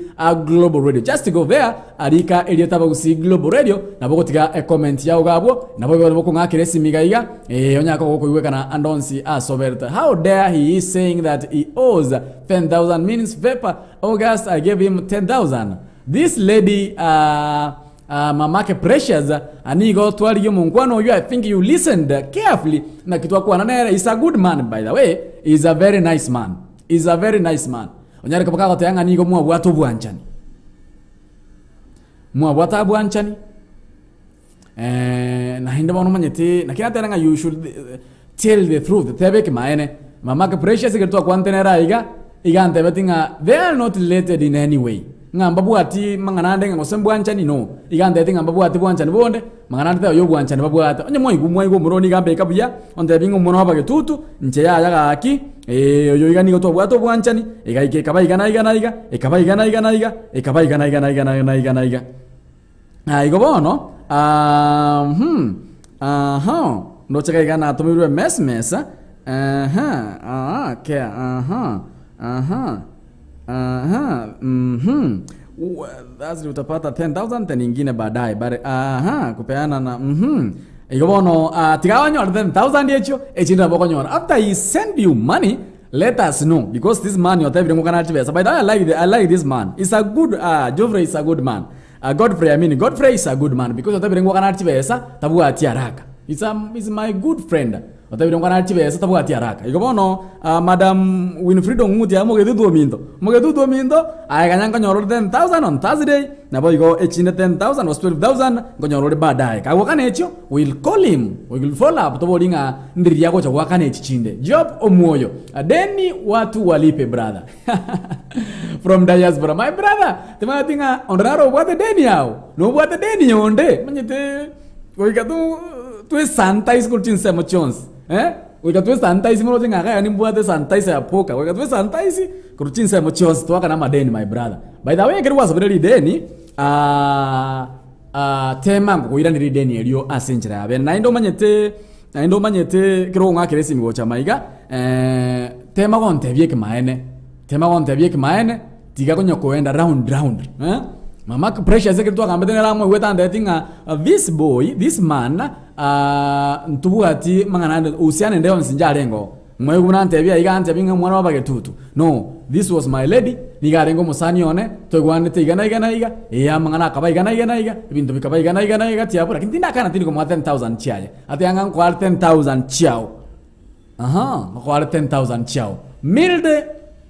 Global Radio just go there Arika erieta Abagusii Global Radio, nabo ogotiga ecomment yao iga abwo, nabo igo bokong'akera esimi iga iga, eh, onyare koba gokoigwekana ande onsi ase oberete. How dare he is saying that he owes 10,000 means vapor August I gave him 10,000. This lady uh, uh, mamake Precious uh, nigo twarigia omonkwano oyio I think you listened carefully naki twakwana nere is a good man by the way is a very nice man is a very nice man onyare koba kagoteba ng'a nigo mwabwate obwanchani Mwabwate abwanchani, eh, naende bono omanyete, naki nateba ng'a you should tell the truth, teba ekemaene. Mamake Precious ekero twakwanete nere aiga, iga antebeti ng'a they are not related in any way, ng'a mbabwati mang'ana ande ng'a gose mbwanchani no, iga antebeti ng'a mbabwati bwanchani bonde, mang'ana ande taiyo obwanchani babwate. Onye mwaigwa mwaigwa omoroni iga ambeka buya, ontebi ng'a omwana obagetutu, inche yaya gaki, eh, oyo iga nigo twabwate obwanchani, egaika ekaba iga na iga na iga, ekaba iga na iga na iga, ekaba iga na iga na iga na na iga na iga. Ah, igo bono, ah, hmm, aha, ndoche iga iga natomirwe emesmes, aha, ah, kea, aha, aha, aha, mhm. That's utapata 10,000 then ingine baadaye bare aha kupeana na mhm igo bono ah, tiga onyore 10,000 echio echinde nabo okonyora after he send you money let us know because this man otebire ngokana chibesa by the way I like the, I like this man is a good ah Geoffrey is a good man uh, Godfrey I mean Godfrey is a good man because otebire ngokana chibesa tabwati haraka is a, is my good friend Otebire ngokana chibesa tabwati haraka igo bono ah, madam Winfrido Ng'uti aye mogetutu ominto mogetutu ominto aye kanya nkonyora ore 10000 on Thursday nabo igo echinde 10000 gose 12000 nkonyora ore baadaye kagokana echio we'll call him we will follow up tobori ng'a ndiri agocha goakana echi chinde Job Omwoyo deni watu walipe brother from diaspora my brother timanyeti ng'a onde naro obwate deni yao nobwate deni yonde manyete goika tu twe sanitize korwa chinsemo chionsi eh goika twe sanitize moroche ng'a iga nimbwate sanitizer ya poka goika twe sanitize korwa chinsemo chionsi toakane amadeni my brother by the way ekero gwasabire rideni ah ah tema ngokoiraneria rideni erio ase enchera ya bene naende omanyete naende omanyete ekero okong'akera esimi gocha maiga tema gontebia ekemaene tema gontebia ekemaene tiga konya koenda round round eh. Mama Precious ekero twagambete nere amoigwete antebetie ng'a this boy, this man ntobwati mang'ana ande uhusiano ende yonsi inche arenge oo. Moigwe buna antebia iga antebia ng'a omwana bw'abagetutu no, this was my lady, nigo arenge omosani one, twaigwanete iga na iga na iga, ee amang'ana akaba iga na iga na iga, ebinto bikaba iga na iga na iga tiabora, lakini tindakana tindi komoa 10,000 chiaye, ateba ng'a nkoare 10,000 chiao. Aha, nkoare 10,000 chiao. Milde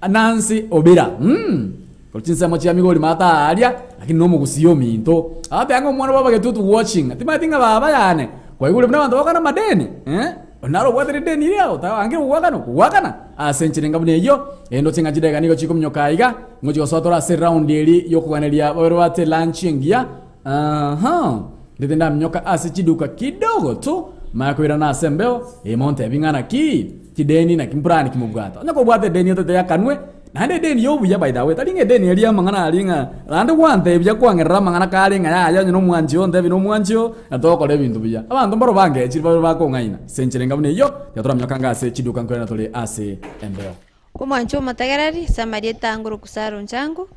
Nancy Obira, mm, korwa chinsemo chia Migori maate aaria, lakini nomogusii ominto. Agateba ng'a omwana bw'abagetutu watching, timanyeti ng'a baba yane, kwaigure buna abanto bagokana amadeni, eh? Onye naro obwate rideni riao, otaangire gogoakana, okogoakana ase enchera enga buna eyio. Ende oche ng'a chidakika nigo chikominyoka aiga, ngochia gosoa tore ase eround eria yokoganeria babere bate lunch engiya, Aha, ndete ndaminyoka ase chiduka kidogo tu, maya koirana ase embeo, ee montebi ng'a naki chideni naki mpurani kimobwate. Onye kobwate edeni otete yakanwe, naende edeni y'obuya by the way, tari ng'a edeni eria y'amang'ana aria ng'a naende gwantebia kwang'erera amang'ana kare ng'a yaya onye nomwanchi oo ntebi nomwanchi oo, na togokora ebinto buya. Abanto mbaro bangechire babe bakong'aina ase enchera enga buna eyio, tiga toraminyoka anga ase chiduka nkoirana tore ase embeo. Omwanche omotegereri, ase amarieta angoroku Sarah Onjango,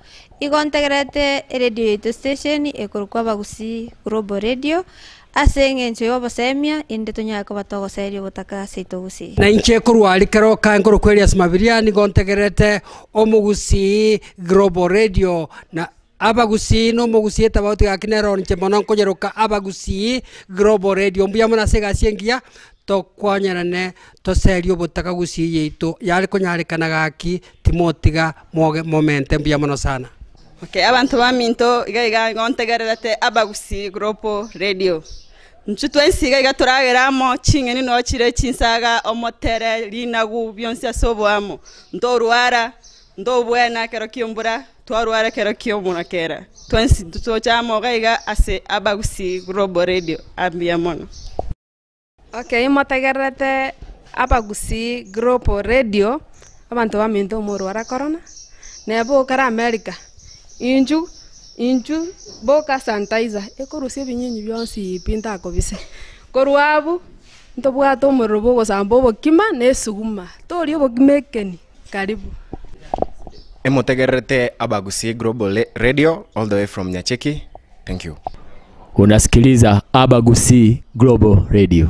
igo ntegererete eredio yaito station ekorokwa Abagusii Global Radio, ase eng'encho ya obosemia inde tonyare koba togoseria obotaka ase aito Gusii. Na inche korwa aria keroka nkorokwa Elias Mabiria nigo ntegererete Omogusii Global Radio na Abagusii na Omogusii etabauti gaki nero inche mono nkonyeroka Abagusii Global Radio. Mbuya mono ase egasi engiya tokonyerane toserie obotaka gusii yaito yare konyarekana gaki timotiga moge momente mbuya mono sana. Okay, abanto baminto iga iga igo ntegererete Abagusii Global Radio. Intwe twensi iga iga toragere amo, ching'eni noo chire chinsaga, omotere, rinagu, bionsi ase oboamo. Ntorwara. Ntobwena ekero ki'ombura, twarwara ekero ki'omorakera. Twensi ntoche amo iga iga ase Abagusii Global Radio. Mbuya mono. Okay, motegererete Abagusii Global Radio, abanto baminto omorwara korona, neba okare America, inchu inchu boka sanitizer, ekorusia ebinyinyi bionsi pi ntakobise. Korwa abwo, ntobwate omorero bwa ogosamba obokima na esuguma, toria obokima ekeni, karibu. Emotegererete Abagusii Global Radio all the way from Nyacheki. Thank you. Unasikiliza Abagusii Global Radio.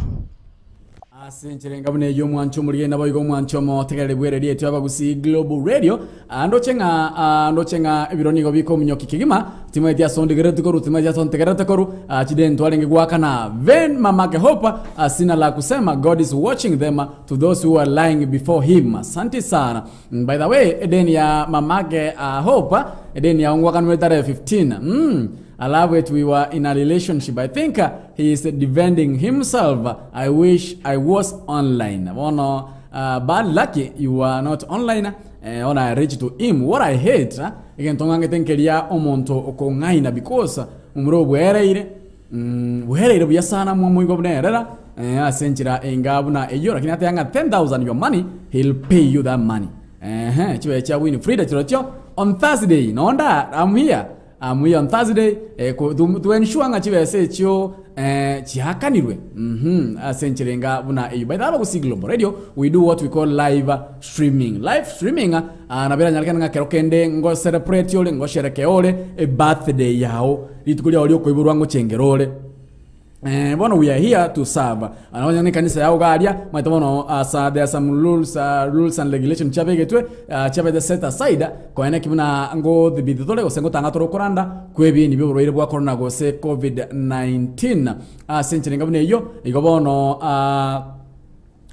Ase enchera enga buna eyio omwancho omorigeni naboigo omwancho omotegereri bw'eredio yaito y'Abagusii Global Radio. Ah, ndoche ng'a ah, ndoche ng'a ebiro nigo bikominyoki kegima timaeti ase ondigerereti koru timaeti ase ontegererete koru ah, chideni twarenge goakana ven mamake hope ah, sina la kusema God is watching them to those who are lying before him asante sana Mm, by the way edeni ya mamake uh, hope edeni ya ongwakanwe tarehe 15 I love it we were in a relationship i think uh, he is defending himself i wish i was online bono uh, bad lucky you are not online eh, ona I reach to him what i hate uh, egento ng'ang'ete nkeria omonto okong'aina because omura obwereire Mm, bwereire buya sana mwamoigwa buna erera eh, ase enchera enga buna eyio lakini ateba ng'a 10000 your money he'll pay you that money ehe chibe chia Winfrida chirochio on Thursday nonda I'm here I'm here on Thursday eh, ko- to, to ensure ng'a chibesa echio eh, chiakanirwe mhm ase enchera enga buna eyio by the way Abagusii Global Radio we do what we call live streaming live streaming ah, nabo eranyarekane ng'a kero kende ngo celebrate ore ngo sherekea ore ebirthday yao Rituko riao ri'okoiborwa ngochengere ore. Eh, bono we are here to serve. Ah, onye nekanisa yao iga aria, omanyete bono asa there are some rules, rules and regulations chiabegetwe, ah, chiabete set aside, koene ki buna ngothibiti tore gose ngotanga tore okoranda kw'ebieni bi'oborwaire bwa corona gose covid-19. Ase enchera enga buna eyio, igo bono ah,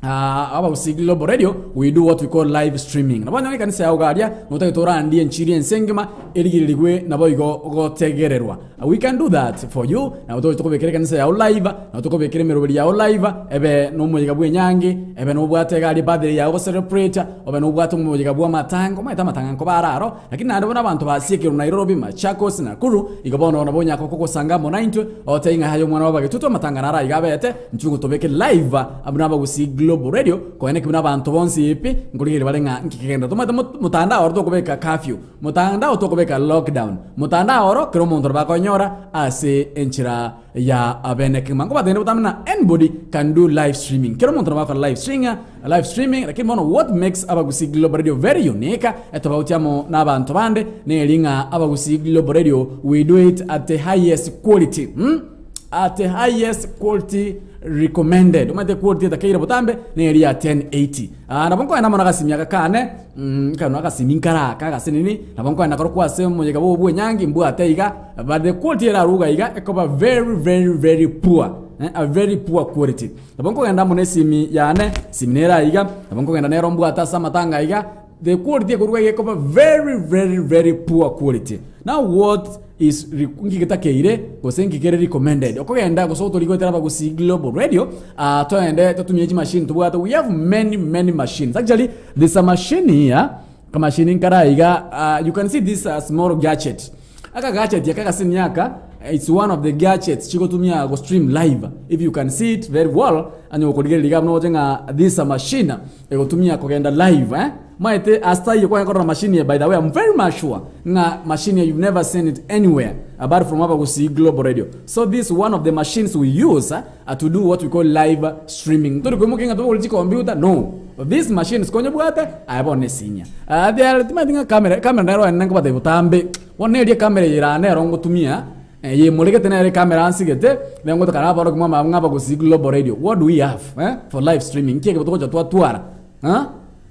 Abagusii Global Radio we do what we call live streaming. Nabo onye ekanisa yao garia notagete orandie enchiri ense engima erigererigwe nabo igo gotegererwa. We can do that for you. Nabo togocha tokobekera ekanisa yao live, nabo tokobekera emeroberi yao live, ebe nomoyega bw'enyangi, ebe nobwate egari birthday yao gocelebrate, obe nobwate omoyega bw'amatanga, omanyete amatanga nkoba are aro, lakini naende bono abanto basiekerwe Nairobi, Machakos, Nakuru, igo bono nabo onyaka kogosanga amo naintwe, otebie ng'a aye omwana bw'abagetutu amatanga naro aiga abete, Inchuo gotobeke live abwo n'Abagusii Global Radio, koene ki buna abanto bonsi pi nkorigereria bare ng'a nki kegenderete. Omanyete mot- motandao oro tokobeka curfew, motandao tokobeka lockdown, motandao oro kera omonto nabo akonyora ase enchera ya abene kegima. Nkobatebia botambe ng'a anybody can do live streaming, kera omonto nabo akora live streaming, live streaming, lakini bono what makes Abagusii Global Radio very unique, etobauti amo na abanto bande, neri ng'a Abagusii Global Radio we do it at the highest quality, mm? At the highest quality recommended. Omanyete quality etakeire botambe neri ya 1080. Ah, nabo nkoenda mono agasimi aka kane, mm, kano agasimi nkaraka agasinini, nabo nkoenda korokwa ase omoyega bwo bw'enyangi mbwate iga, but the quality eraruga iga ekoba very very very poor. Eh, a very poor quality. Nabo nkogenda amo na esimi yane, esimi nere aiga, nabo nkogenda nero mbwate ase amatanga aiga, The quality ekorwa iga ekoba very very very poor quality. Now what is nki getakeire gose nki kere recommended okogenda gose otori goetera abagusii global radio uh, toende totumie chimachine tobwate we have many many machines actually there's a machine here kamachine nkara iga uh, you can see this uh, small gadget aka gadget aka gasini aka it's one of the gadgets chigotumia go stream live if you can see it very well anye gokorigereria iga buna ogoche ng'a this a machine Egotumia kogenda live eh? Maete ase taiyo kwanya korora machine eye by the way I'm very much sure ng'a machine eye you've never seen it anywhere apart from Abagusii Global Radio. So this one of the machines we use uh, to do what we call live streaming. Tori koimokia ng'a tobogore chikompiuta no. These machines konyebwate aye bono esinya. Uh, they are timanyeti ng'a camera camera nero ene nkobatebia botambe. Bono eria camera eye ere nero ngotumia Eye emoregete nere camera nsigete, nigo ngotaka nabaroki mwamanya ng'a Abagusii Global Radio, what do we have eh, for live streaming? Nki ekebe togocha twatwara eh?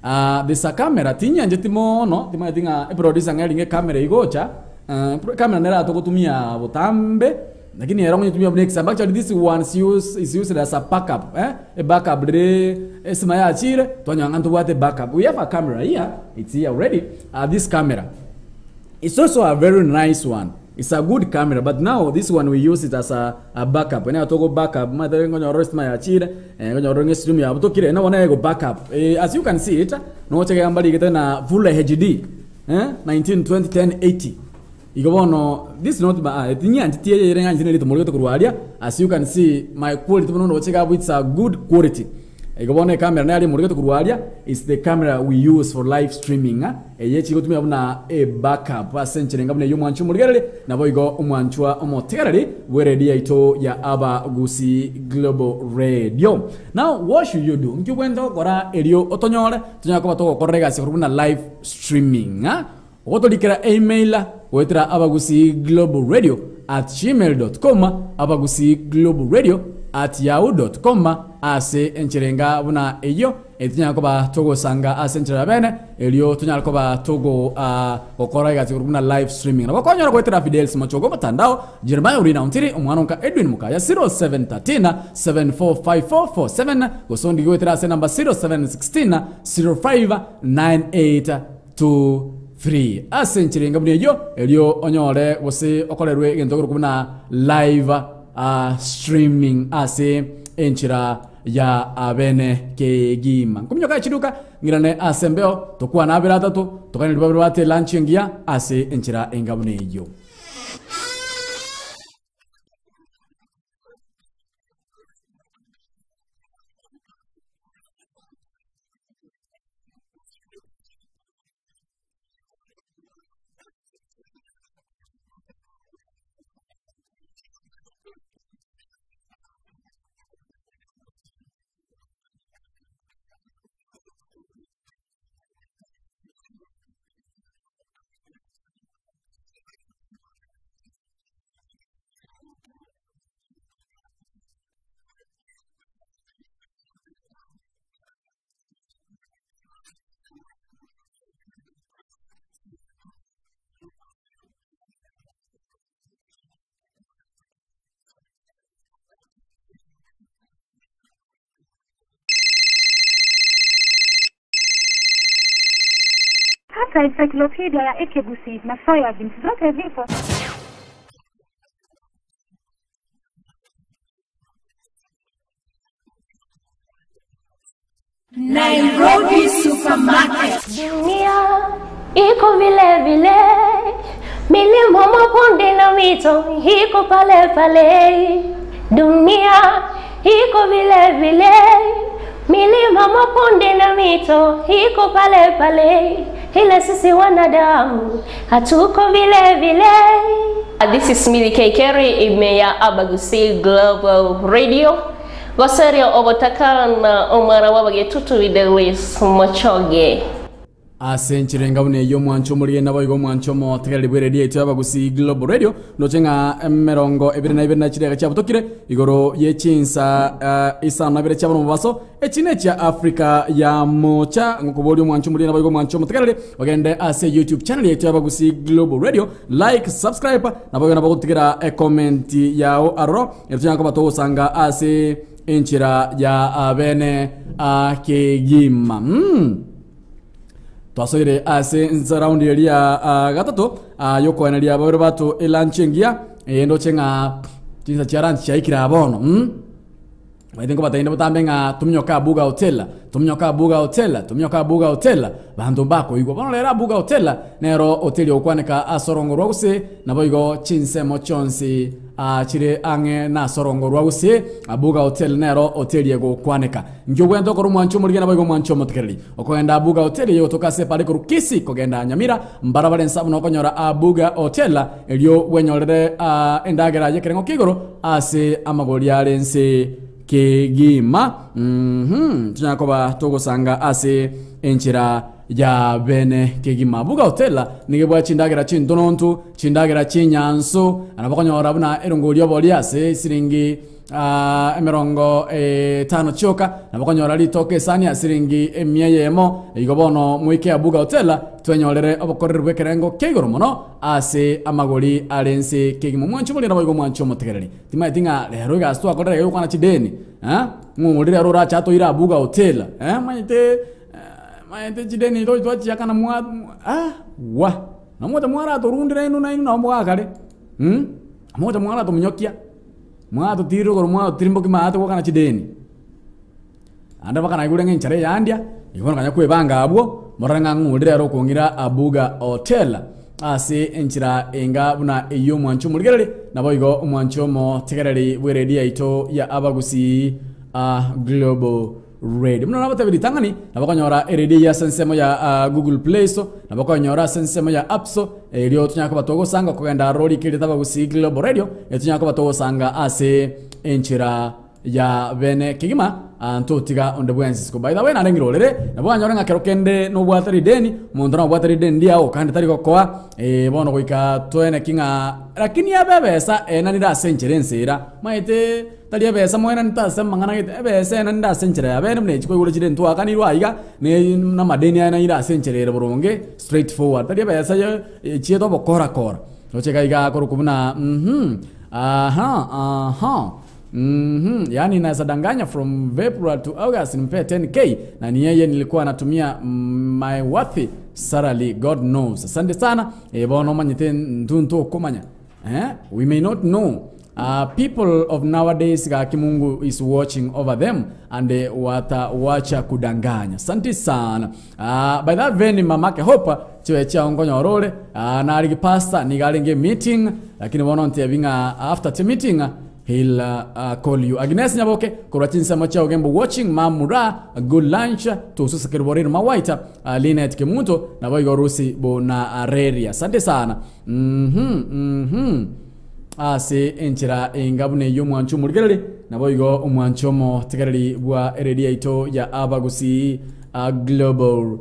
Ah, there's a camera tinyancheti mono, timanyeti ng'a eproducer ng'a eringe ecamera igocha eh, camera nere atogotumia botambe, lakini ero ngonyetumia buna example. Actually this one's use, is used as a backup eh, ebackup rire esima yachire, twanyora ng'a ntobwate ebackup. We have a camera here, it's here already, ah, this camera. It's also a very nice one. It's a good camera but now this one we use it as a, a backup. Ene togo backup mate ngonyora estima yachire, eh, ngonyora ng'e stream yabutokire, ene bono ego backup. Eh, as you can see it, noche gamba rigete na full HD. Eh, 19 20 10 80 igo bono this not my ah, tinyancheti eye ere ng'anchete nere tomorigete korwa aria as you can see my quality bono ndoche iga abwo it's a good quality igo bono ecamera nere emorigete korwa aria it's the camera we use for live streaming ah, eye chigotumia buna a backup ase enchera enga buna eywo omwanchwa omorigereri naboigo omwanchwa omotegereri bw'eredio yaito ya Abagusii Global Radio. Now what should you do? Nki obwenerete gokora erio otonyore tonyare koba togokorera egasi korwa buna live streaming ah? Ogotorikera email goetera abagusiiglobalradio@gmail.com abagusiiglobalradio@yahoo.com ase enchera enga buna eyio etonyare koba togosanga ase enchera ya bene erio tonyare koba togo ah, gokora egasi korwa buna live streaming. Nabo okonyora goetera Fidels Machogo omotandao, Jeremiah Orina Ontiri, omwana onka Edwin Mukaya 0713 745447 gose ondige goetera ase enamba 0716 05 9823 ase enchera enga buna eyio erio onyore gose okorerwe egento okorokwa buna live ah, streaming ase enchera ya abene kegima nkominyoka chiduka ng'irane ase embeo tokwane abere atato toganeri babere bate lunch engiya ase enchera enga buna eyio. Hata encyclopedia ya Ekegusi na soya beans zote zipo. Nairobi Supermarket. Dunia iko vile vile, milima, mabonde na mito iko pale pale. Dunia iko vile vile, milima, mabonde na mito iko pale pale, ila sisi wanadamu hatuko vile vile. This is Millie K. Kerry ime ya Abagusi Global Radio. Goserio obotakana omwana w'abagetutu Fidelis Mochoge. Ase enchera enga buna eyio omwancho omorige naboigo omwancho omotegereri bw'eredio yaito y'Abagusii Global Radio, ndoche ng'a emerongo ebere na ibere na chideka chiabotokire igoro ye chinsa eh, isano na ibere chiabo nomobaso, echi nechia Africa ya mocha. Ngokoboria omwancho omorige naboigo omwancho omotegereri ogende ase YouTube channel yaito y'Abagusii Global Radio, like, subscribe, naboigo nabo gotigera ecomment yao aroro, ero tonyare koba togosanga ase enchera ya bene kegima. Mm. Twasoire ase nsa raundi eria ah, gatato ah, yokoeneria babere bato elunch engiya eye ndoche ng'a chinsa chia lunch chiaikire aa bono mm? Maete nkobatebia botambe ng'a tominyoke Abuga Hotel, tominyoke Abuga Hotel, tominyoke Abuga Hotel, banto mbakoigwa. Bono rero Abuga Hotel nero hoteli ogokwaneka ase orongo rwa gusii, naboigo chinsemo chionsi ah, chire ang'e nase orongo rwa gusii, Abuga Hotel nero hoteli egokwaneka. Inki ogwenta okore omwancho omorige naboigo omwancho omotegereri? Okogenda Abuga Hotel eyogotoka ase epara ekorwa Kisii kogenda Nyamira, mbarabare ensa buna okonyora Abuga Hotel, erio bwenyorere ah, endagera y'ekerengo kia igoro ase amagori are ense kegima. Mhm, tonyara koba togosanga ase enchera ya bene kegima. Abuga Hotel nigo ebwate chindagera chintonontu, chindagera chinyansu, nabo okonyora buna erongori y'obori ase esiringi Ah, emerongo etano chioka, nabo okonyora ritoke esani ya siringi emia eyemo. Igo bono moike Abuga Hotel, twenyorere obokoreri bw'ekerengo kia igoro mono ase amagori are ense kegima. Omwanchi omoria naboigo omwanchi omotegereri. Timaeti ng'a rero egasi twakorire iga yokwana chideni, eh, ng'o rero orache atoire Abuga Hotel, eh, omanyete omanyete chideni tochi twachiakana mwa ah, wah! Namocha mwaratorundera inwe nainwe nabo mogakare, mh, mocha mwaratominyokia. Mwatotirire igoro mwatotirimbokia maate goakana chideni. Naende bakanaigure ng'a enchara eyandia, igo bono konya kwebanga abwo, Morore ng'a ng'o rero okong'ira Abuga Hotel ase enchera enga buna eyio omwancho omorigereri, naboigo omwancho omotegereri bw'eredio yaito ya Abagusii a Global Radio. Buna nabatebia ritang'ani, nabo okonyora eredio eyio ase ensemo ya ah, Google Play Store, nabo okonyora ase ensemo ya App Store, erio tonyare koba togosanga okogenda aroro orike erieta Abagusii Global Radio, erio tonyare koba togosanga ase enchera ya bene kegima ah, ntotiga onde bwensi isiko. By the way narengire orere, nabo wanyore ng'a kero kende nobwate rideni, omonto nobwate rideni riao kandi tari gokoa, eh, bono goika toeneki ng'a lakini abe ebesa enanire ase enchera ense era, maete tari ebesa moenanete ase amang'ana gete, ebesa enanire ase enchera ya bene buna echi kwaigure chire ntwakanirwe aiga, ne namadeni aya naire ase enchera ere boronge straight forward, tari ebesa ye echiete obokorakora. Roche iga iga akorokwa buna uhmm aha aha. Mhm, yaani naweza danganya from February to August nimpe 10k na ni yeye nilikuwa natumia my worthy salary God knows. Asante sana. Eh, bono omanyete ntuntu okomanya. Eh, we may not know. People of nowadays gaki Mungu is watching over them and watawacha kudanganya. Asante sana. By that vein mamake Hope chibe chiao nkonyora ore narigi pastor nigo arenge meeting lakini bono ntebi ng'a after the meeting he'll call you. Agnes Nyaboke korwa chinsemo chia Ogembo watching mamura good lunch to Susa Kerubo Mawaita Linet Kemunto naboigo Rusi Bonareria. Asante sana. Mhm mhm. Ase enchera enga buna eyio omwancho omorigereri, naboigo omwancho omotegereri bwa eredio yaito ya Abagusii Global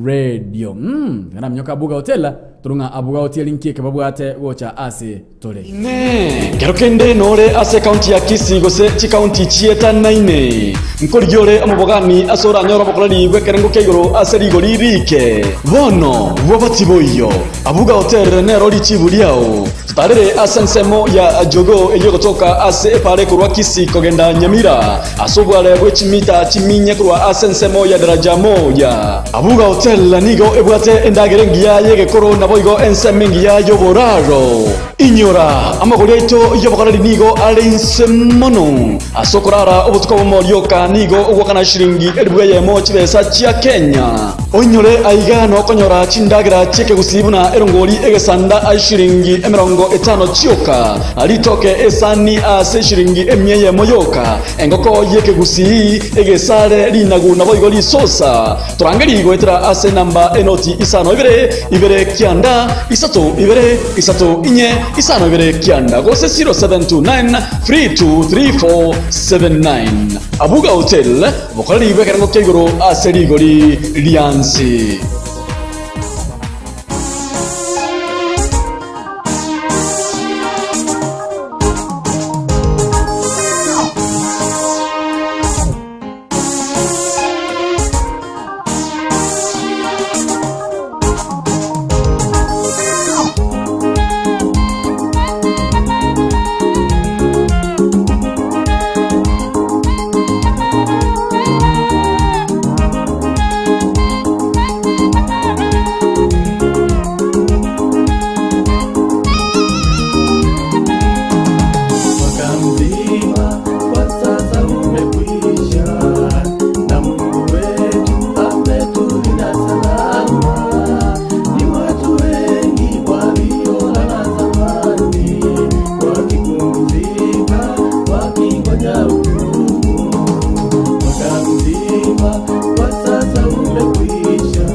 Radio. Mm, naminyoka Abuga Hotel, toro ng'a Abuga Hotel nki eke babwate gocha ase tore. Inee! Kero kende nore ase ekaunti ya Kisii gose chikaunti chietanaine, nkorigia ore omobogani ase oranyore obokoreri bw'ekerengo kia igoro ase rigori riike? Bono bwoba tiboiyo, Abuga Hotel nero richibu riao. Totarere ase ensemo ya Jogoo eyio egotoka ase epaara ekorwa Kisii kogenda Nyamira, ase obware bwe chimita chiminye korwa ase ensemo ya Daraja Moja. Abuga Hotel nigo ebwate endagera engiya y'egekoro naboigo ensemo engiya y'oboraro. Inyora, amagori aito y'obokoreri nigo are inse mono. Ase okorara obotuko obomo rioka nigo ogoakana shilingi elifu eyemo chibesa chia Kenya. Oinyore aiga nokonyora chindagera chi'ekegusii buna erongori egesanda ase shilingi emerongo etano chioka, ritoke esani ase shilingi emia eyemo yoka, engoko y'ekegusii, egesare, rinagu naboigo risosa. Torangerie goetera ase enamba enoti isano ibere, ibere kianda, isato ibere, isato inye, isano ibere kianda, gose 0729 3234 79. Abuga Hotel, Bokoreri bw'ekerengo kia igoro ase rigori riansi. Mwaka mzima kwa sasa umekwisha, na Mungu wetu ametulinda salama. Ni watu wengi waliolala zamani, wakipumzika, wakingoja hukumu. Mwaka mzima kwa sasa umekwisha,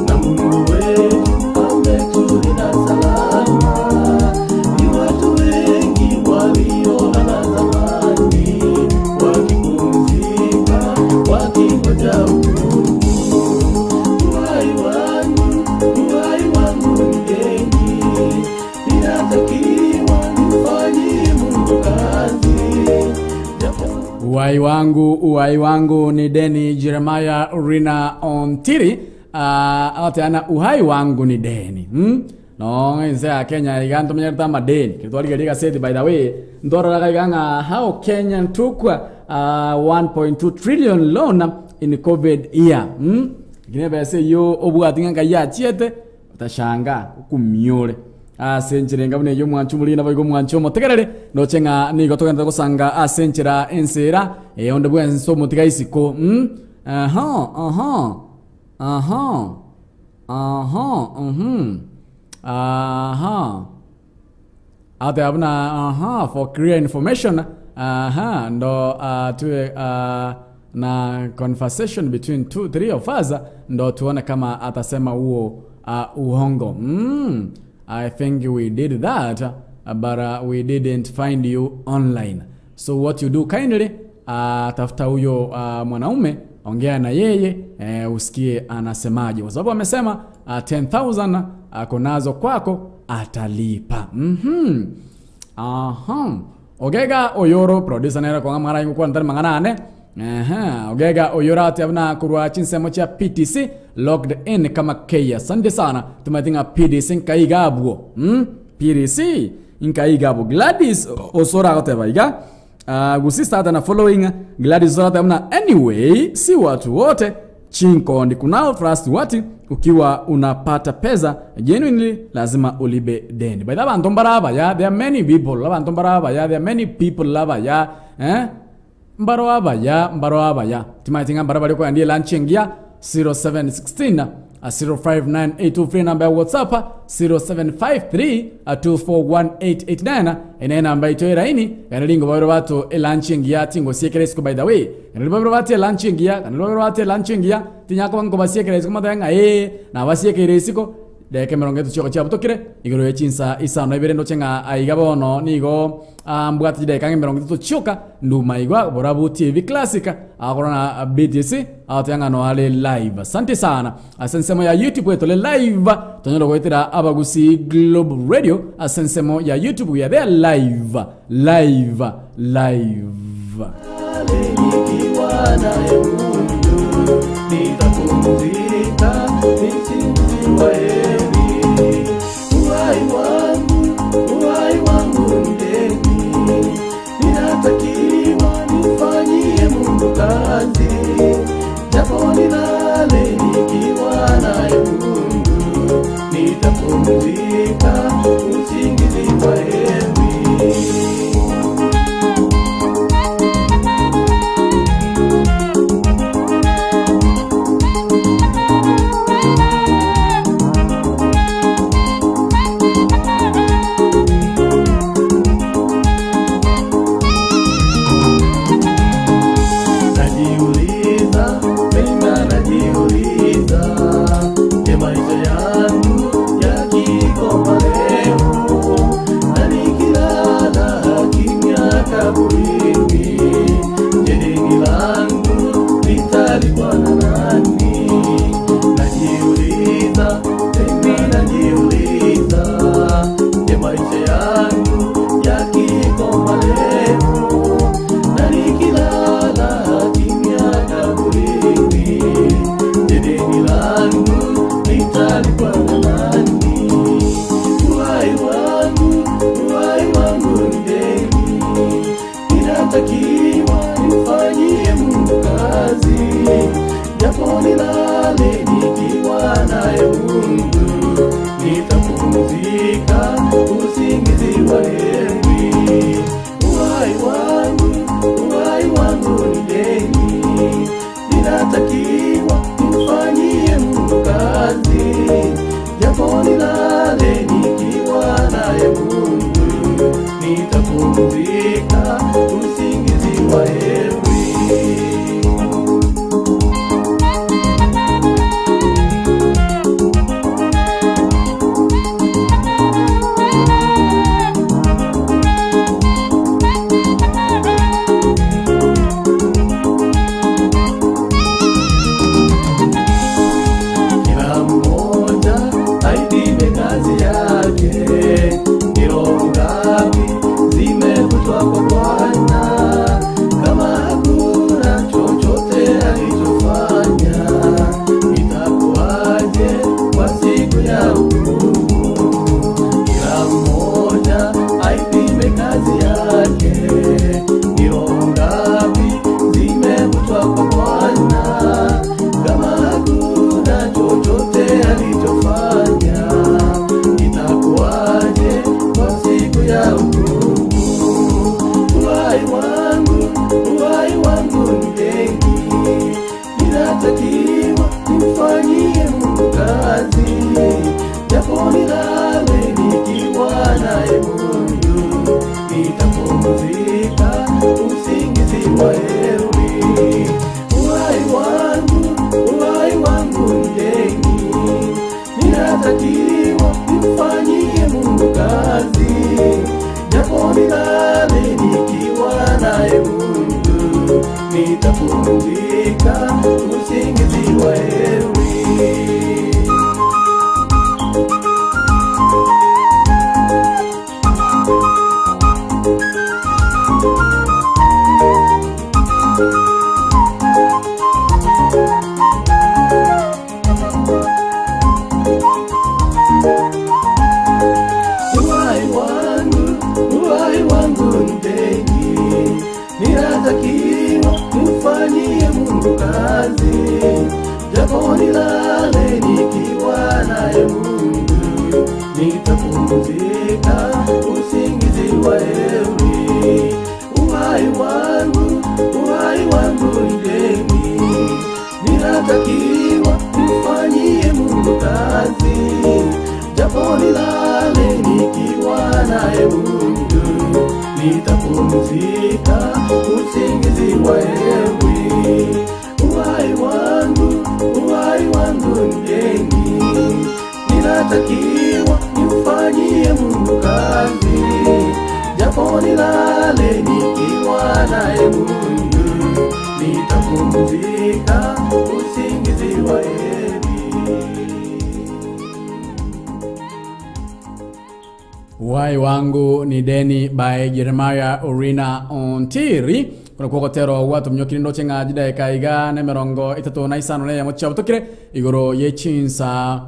na Mungu wetu ametulinda salama. Ni watu wengi waliolala zamani, wakipumzika, wakingoja hukumu. Uhai wangu, uhai wangu ni deni, ninatakiwa nimfanyie Mungu kazi. Uhai wangu, uhai wangu ni deni. Jeremiah Rina Ontiri ateana uhai wangu ni deni No nse ya Kenya iga ntumenyerete amadeni kitwarigeria igaseti by the way ntwarora iga ng'a how Kenya took 1.2 trillion loan in COVID year Lakini ebesa eyio obwati ng'a nkai yachiete otashanga okumiore ase enchera enga buna eyio omwancho omoriri naboigo omwancho omotegerere noche ng'a nigo togenderete gosanga ase enchera ense era eh, onde bwensi omotiga isiko Aha, aha. Aha. Aha. Aha. Ate buna aha for clear information aha ndo tuwe na conversation between two three of us ndo tuone kama atasema huo uongo. I think we did that but we didn't find you online. So what you do kindly tafuta huyo mwanaume, ongea na yeye usikie anasemaje, kwa sababu amesema 10,000 ako nazo kwako atalipa. Aha. Ogega Oyoro producer nera kwa mara yangu kwa ndani manganane. Aha, Ogega Oyoro ati abna kurwa chinsemo cha PTC logged in kama K. Asante sana. Tumatinga PDC nkaigabwo. PDC nkaigabwo. Gladys Osora akoteba iga. Gusista na following Gladys Osora atabna anyway si watu wote chinkondi kunao trust wati ukiwa unapata pesa genuinely lazima ulibe deni. By the way, mbaraba ya there are many people abantu mbaraba ya there are many people laba ya mbaroaba ya mbaroaba ya timaitinga mbaraba liko ndiye launching ya 0716 059823 namba ya WhatsApp 0753 241889 ene namba ito eraini kanalingo babiro bato launching ya tingo siekere by the way kanalingo babiro bato launching ya kanalingo babiro bato launching ya tinyako bango basiekere siko matanga na basiekere siko deke merongo choko cha butokire igoro yechinsa isano ibere ndo chenga aiga bono nigo mbwati deka merongo ito choka nduma igwa borabu TV Classic akorona BTC atanga no ale live. Asante sana. Asensemo ya YouTube wetu le live tonyolo goetera Abagusi Global Radio. Asensemo ya YouTube we are there live live live. Uhai wangu ni deni, ninatakiwa nimfanyie Mungu kazi, japo nilale nikiwa naye Mungu, nitapumzika usingizi wa heri. Najiuliza, mimi najiuliza, je, maisha yangu yakikoma leo? Japo nilale nikiwa naye Mungu, nitapumzika usingizi wa heri. Uhai wangu, uhai wangu ni deni, ninatakiwa nimfanyie Mungu kazi, japo nilale nikiwa naye Mungu, nitapumzika usingizi wa heri. Uhai wangu, uhai wangu ni deni, ninatakiwa nimfanyie Mungu kazi, japo nilale nikiwa naye Mungu, nitapumzika usingizi wa heri. Uhai wangu, uhai wangu ni deni, ninatakiwa nimfanyie Mungu kazi, japo nilale nikiwa naye Mungu, nitapumzika usingizi wa heri. Uhai wangu, uhai wangu ni deni, ninatakiwa nimfanyie Mungu kazi, japo nilale nikiwa naye Mungu, nitapumzika usingizi wa heri. Uhai wangu ni deni by Jeremiah Orina Ontiri kuna kuogotero gwatumnyokire ndoche ng'a chidaeka iga na emerongo etato na isano na eyemo chiabutokire igoro ye chinsa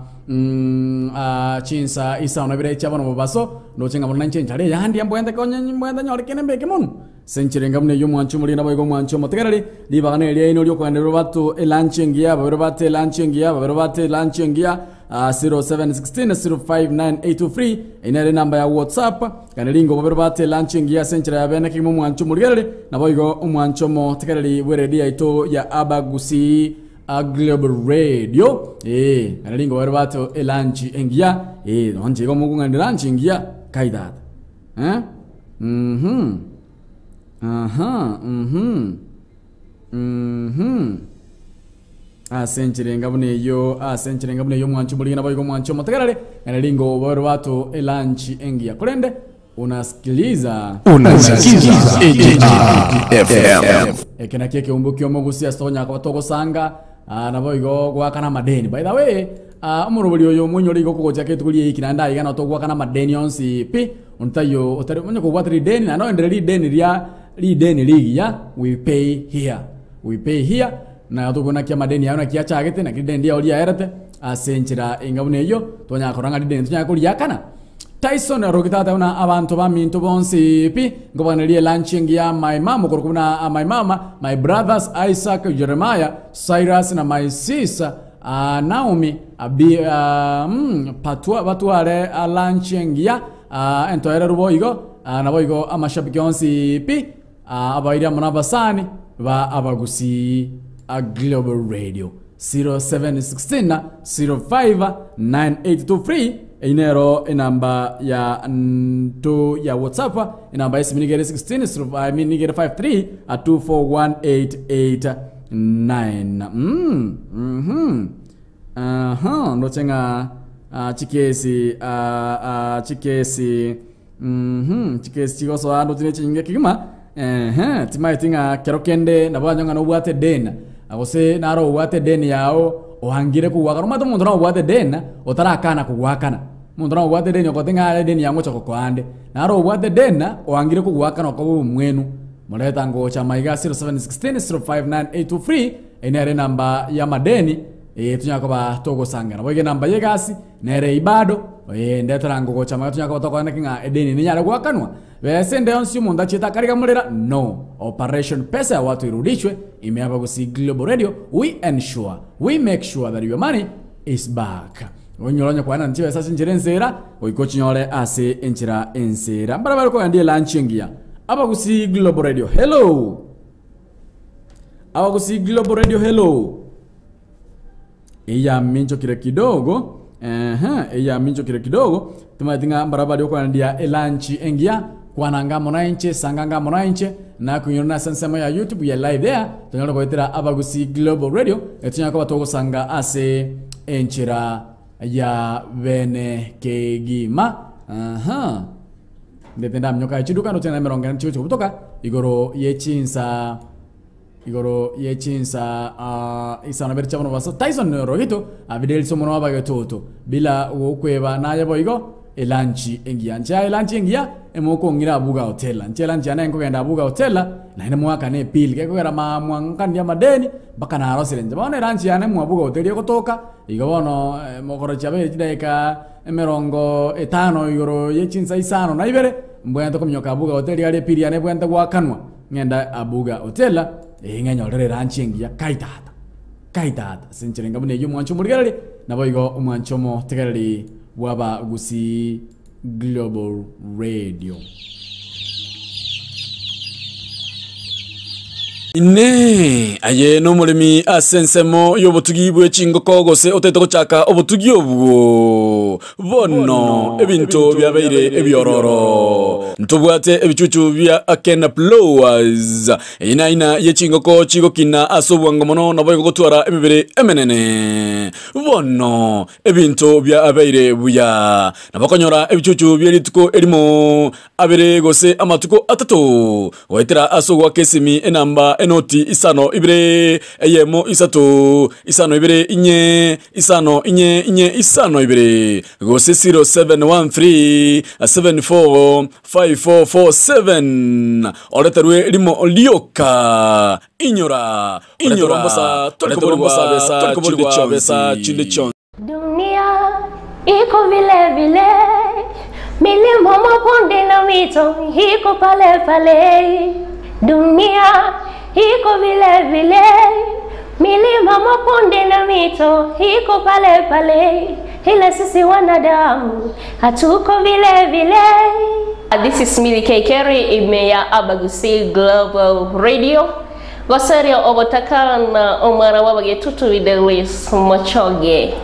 chinsa isano ibere chiabo na mobaso ndoche ng'a bono nainche enchara eyandia mbwende konye mbwende nyore kende mbeke mono senchirenga buna eywo omwancho omoriri nabo igo omwancho omotegereri ribaga eria ino riokoenderwa bato elanchi engiya babere bate elanchi engiya babere bate elanchi engiya 0716 059823 inere namba ya whatsapp kana ringo babere bate elanchi engiya senchera ya bene kimo omwancho omorigereri nabo igo omwancho omotegereri bwa eredio yaito ya abagusi Global Radio kana ringo babere bate elanchi engiya nonche igo mokong'anera elanchi engiya kaitata Aha, asenchirenga buna eyo asenchirenga buna eyo omwancho omorigena boigo omwancho omotegerere ene ringo boero bato elanchi engiya korende unasikiliza Unasikiza AGR FM. eke nakio ekeumbu kia omogusi ase tokonyaka batogosanga nabo igo gwakana amadeni by the way omorobori oyo omonyore igo kogochaka etuko ria eiki naende aiga notogwakana amadeni onsi pi ontayo otari onye kobwata rideni naende oenderere rideni ria rideni rigiya we pay here we pay here na tokona kia madeni yayo naki achagete naki rideni riao riaerete ase enchera enga buna eywo twanyaka korora ng'a rideni tonyaka koriakana Tyson rogitata una abantu baminto bonsi pi ngobanerie launching ya my mama okoro kuna my mama my brothers Isaac Jeremiah Cyrus na my sister Naomi abi patua batware launching ya entoere rubo igo nabo igo amashabiki onsi pi abairi amo n'abasani ba abagusi Global Radio 0716 05 9823 inero enamba ya to ya whatsapp enamba esiminigere 16 I mean nigere 53 241889 aha ndochenga chikesi chikesi chikesi chigosoa ndochine chinyinge kigima timaeti ng'a kero kende nabo anyong'a nobwate dena gose naro obwate deni yao oangire kugwakana omanyete omonto nobwate dena otarakana kugwakana omonto nobwate deni okote ng'a deni yango ocha gokoa naro obwate dena oangire kugwakana okoba omwenu moreta ngocha maiga 0716 059823 enere namba ya madeni tunyaka koba togosangana boige namba yegasi nere ibado ndetera ngogocha maiga tunyaka koba tokogana ng'a edeni ninyare gwakanwa bese ndeyo nsi omonto achiete akarigamorera no operation pesa ya watu irudishwe imeapa gusi Global Radio we ensure we make sure that your money is back onyora kwana nchi besa chinchira ensera goika ochinyore ase enchera ensera mbara bari kogandia elanchi engiya abagusi Global Radio hello abagusi Global Radio hello iya minchokire kidogo Ehe, eyaminchokire kidogo, timanyeti ng'a mbarabwo baria okorandia elunch engiya, kwananga amo nainche, sanganga amo nainche, nakoinyora nase ensemo ya YouTube we are live there, tonyare goetera Abagusii Global Radio, etonyare koba togosanga ase enchera ya bene kegima. Aha. Ndete ndaminyoka chiduka ndoche na emerongo ene chigochi kobutoka igoro ye chinsa igoro ye chinsa uh, isano ibere chia bono baso Tyson Rogito abidelisi omono w'abagetoto bila gokweba naye boigo elanchi engiya nche elanchi engiya emokong'ira abuga hotela nche elanchi yane nkogenda abuga hotela naende mwakane ebill gekogera ma mwankandia amadeni mpaka narosire nche bono elanchi yane mwabuga hoteli egotoka igo bono eh, mokoro chiabeire chidakika emerongo etano igoro ye chinsa isano na ibere mbwenerete kominyoka abuga hoteli aria ebill yane ebwenerete goakanwa Ng'ende abuga hotela, ee ng'enyorere eranchi engiya kai tata, kai tata. Ase enchera enga buna eyio omwancho omorigereria, naboigo omwancho omotegereri bw'Abagusii Global Radio. Inee! Aye nomoremi ase ensemo y'obotugi bwe chingoko gose otagete gochaka obotugi obwo? Bono ebinto biabeire ebiororo. Ntobwate ebichuchu bia Akena Ploas, eyio aina ye chingoko chigokina ase obwango mono naboigo gotwara emebere emenene. Bono ebinto biabeire buya, nabokonyora ebichuchu bie rituko erimo, abere gose amatuko atato, goetera ase ogoaka esimi enamba enoti isano ibere, eyemo isato, isano ibere inye, isano inye inye isano ibere, gose 0713 74 5447 oreterwe rimo rioka. Inyora, inyora, mbosa, torikoborigwa besa chinde chionsi. Dunia iko vile vile, milima, mabonde na mito iko pale pale. Dunia iko vile vile, milima, mabonde na mito iko pale pale, ila sisi wanadamu hatuko vile vile. This is Millie K. Kerry ime ya Abagusi Global Radio. Goseria obotakana omwana w'abagetutu Widelis Mochoge.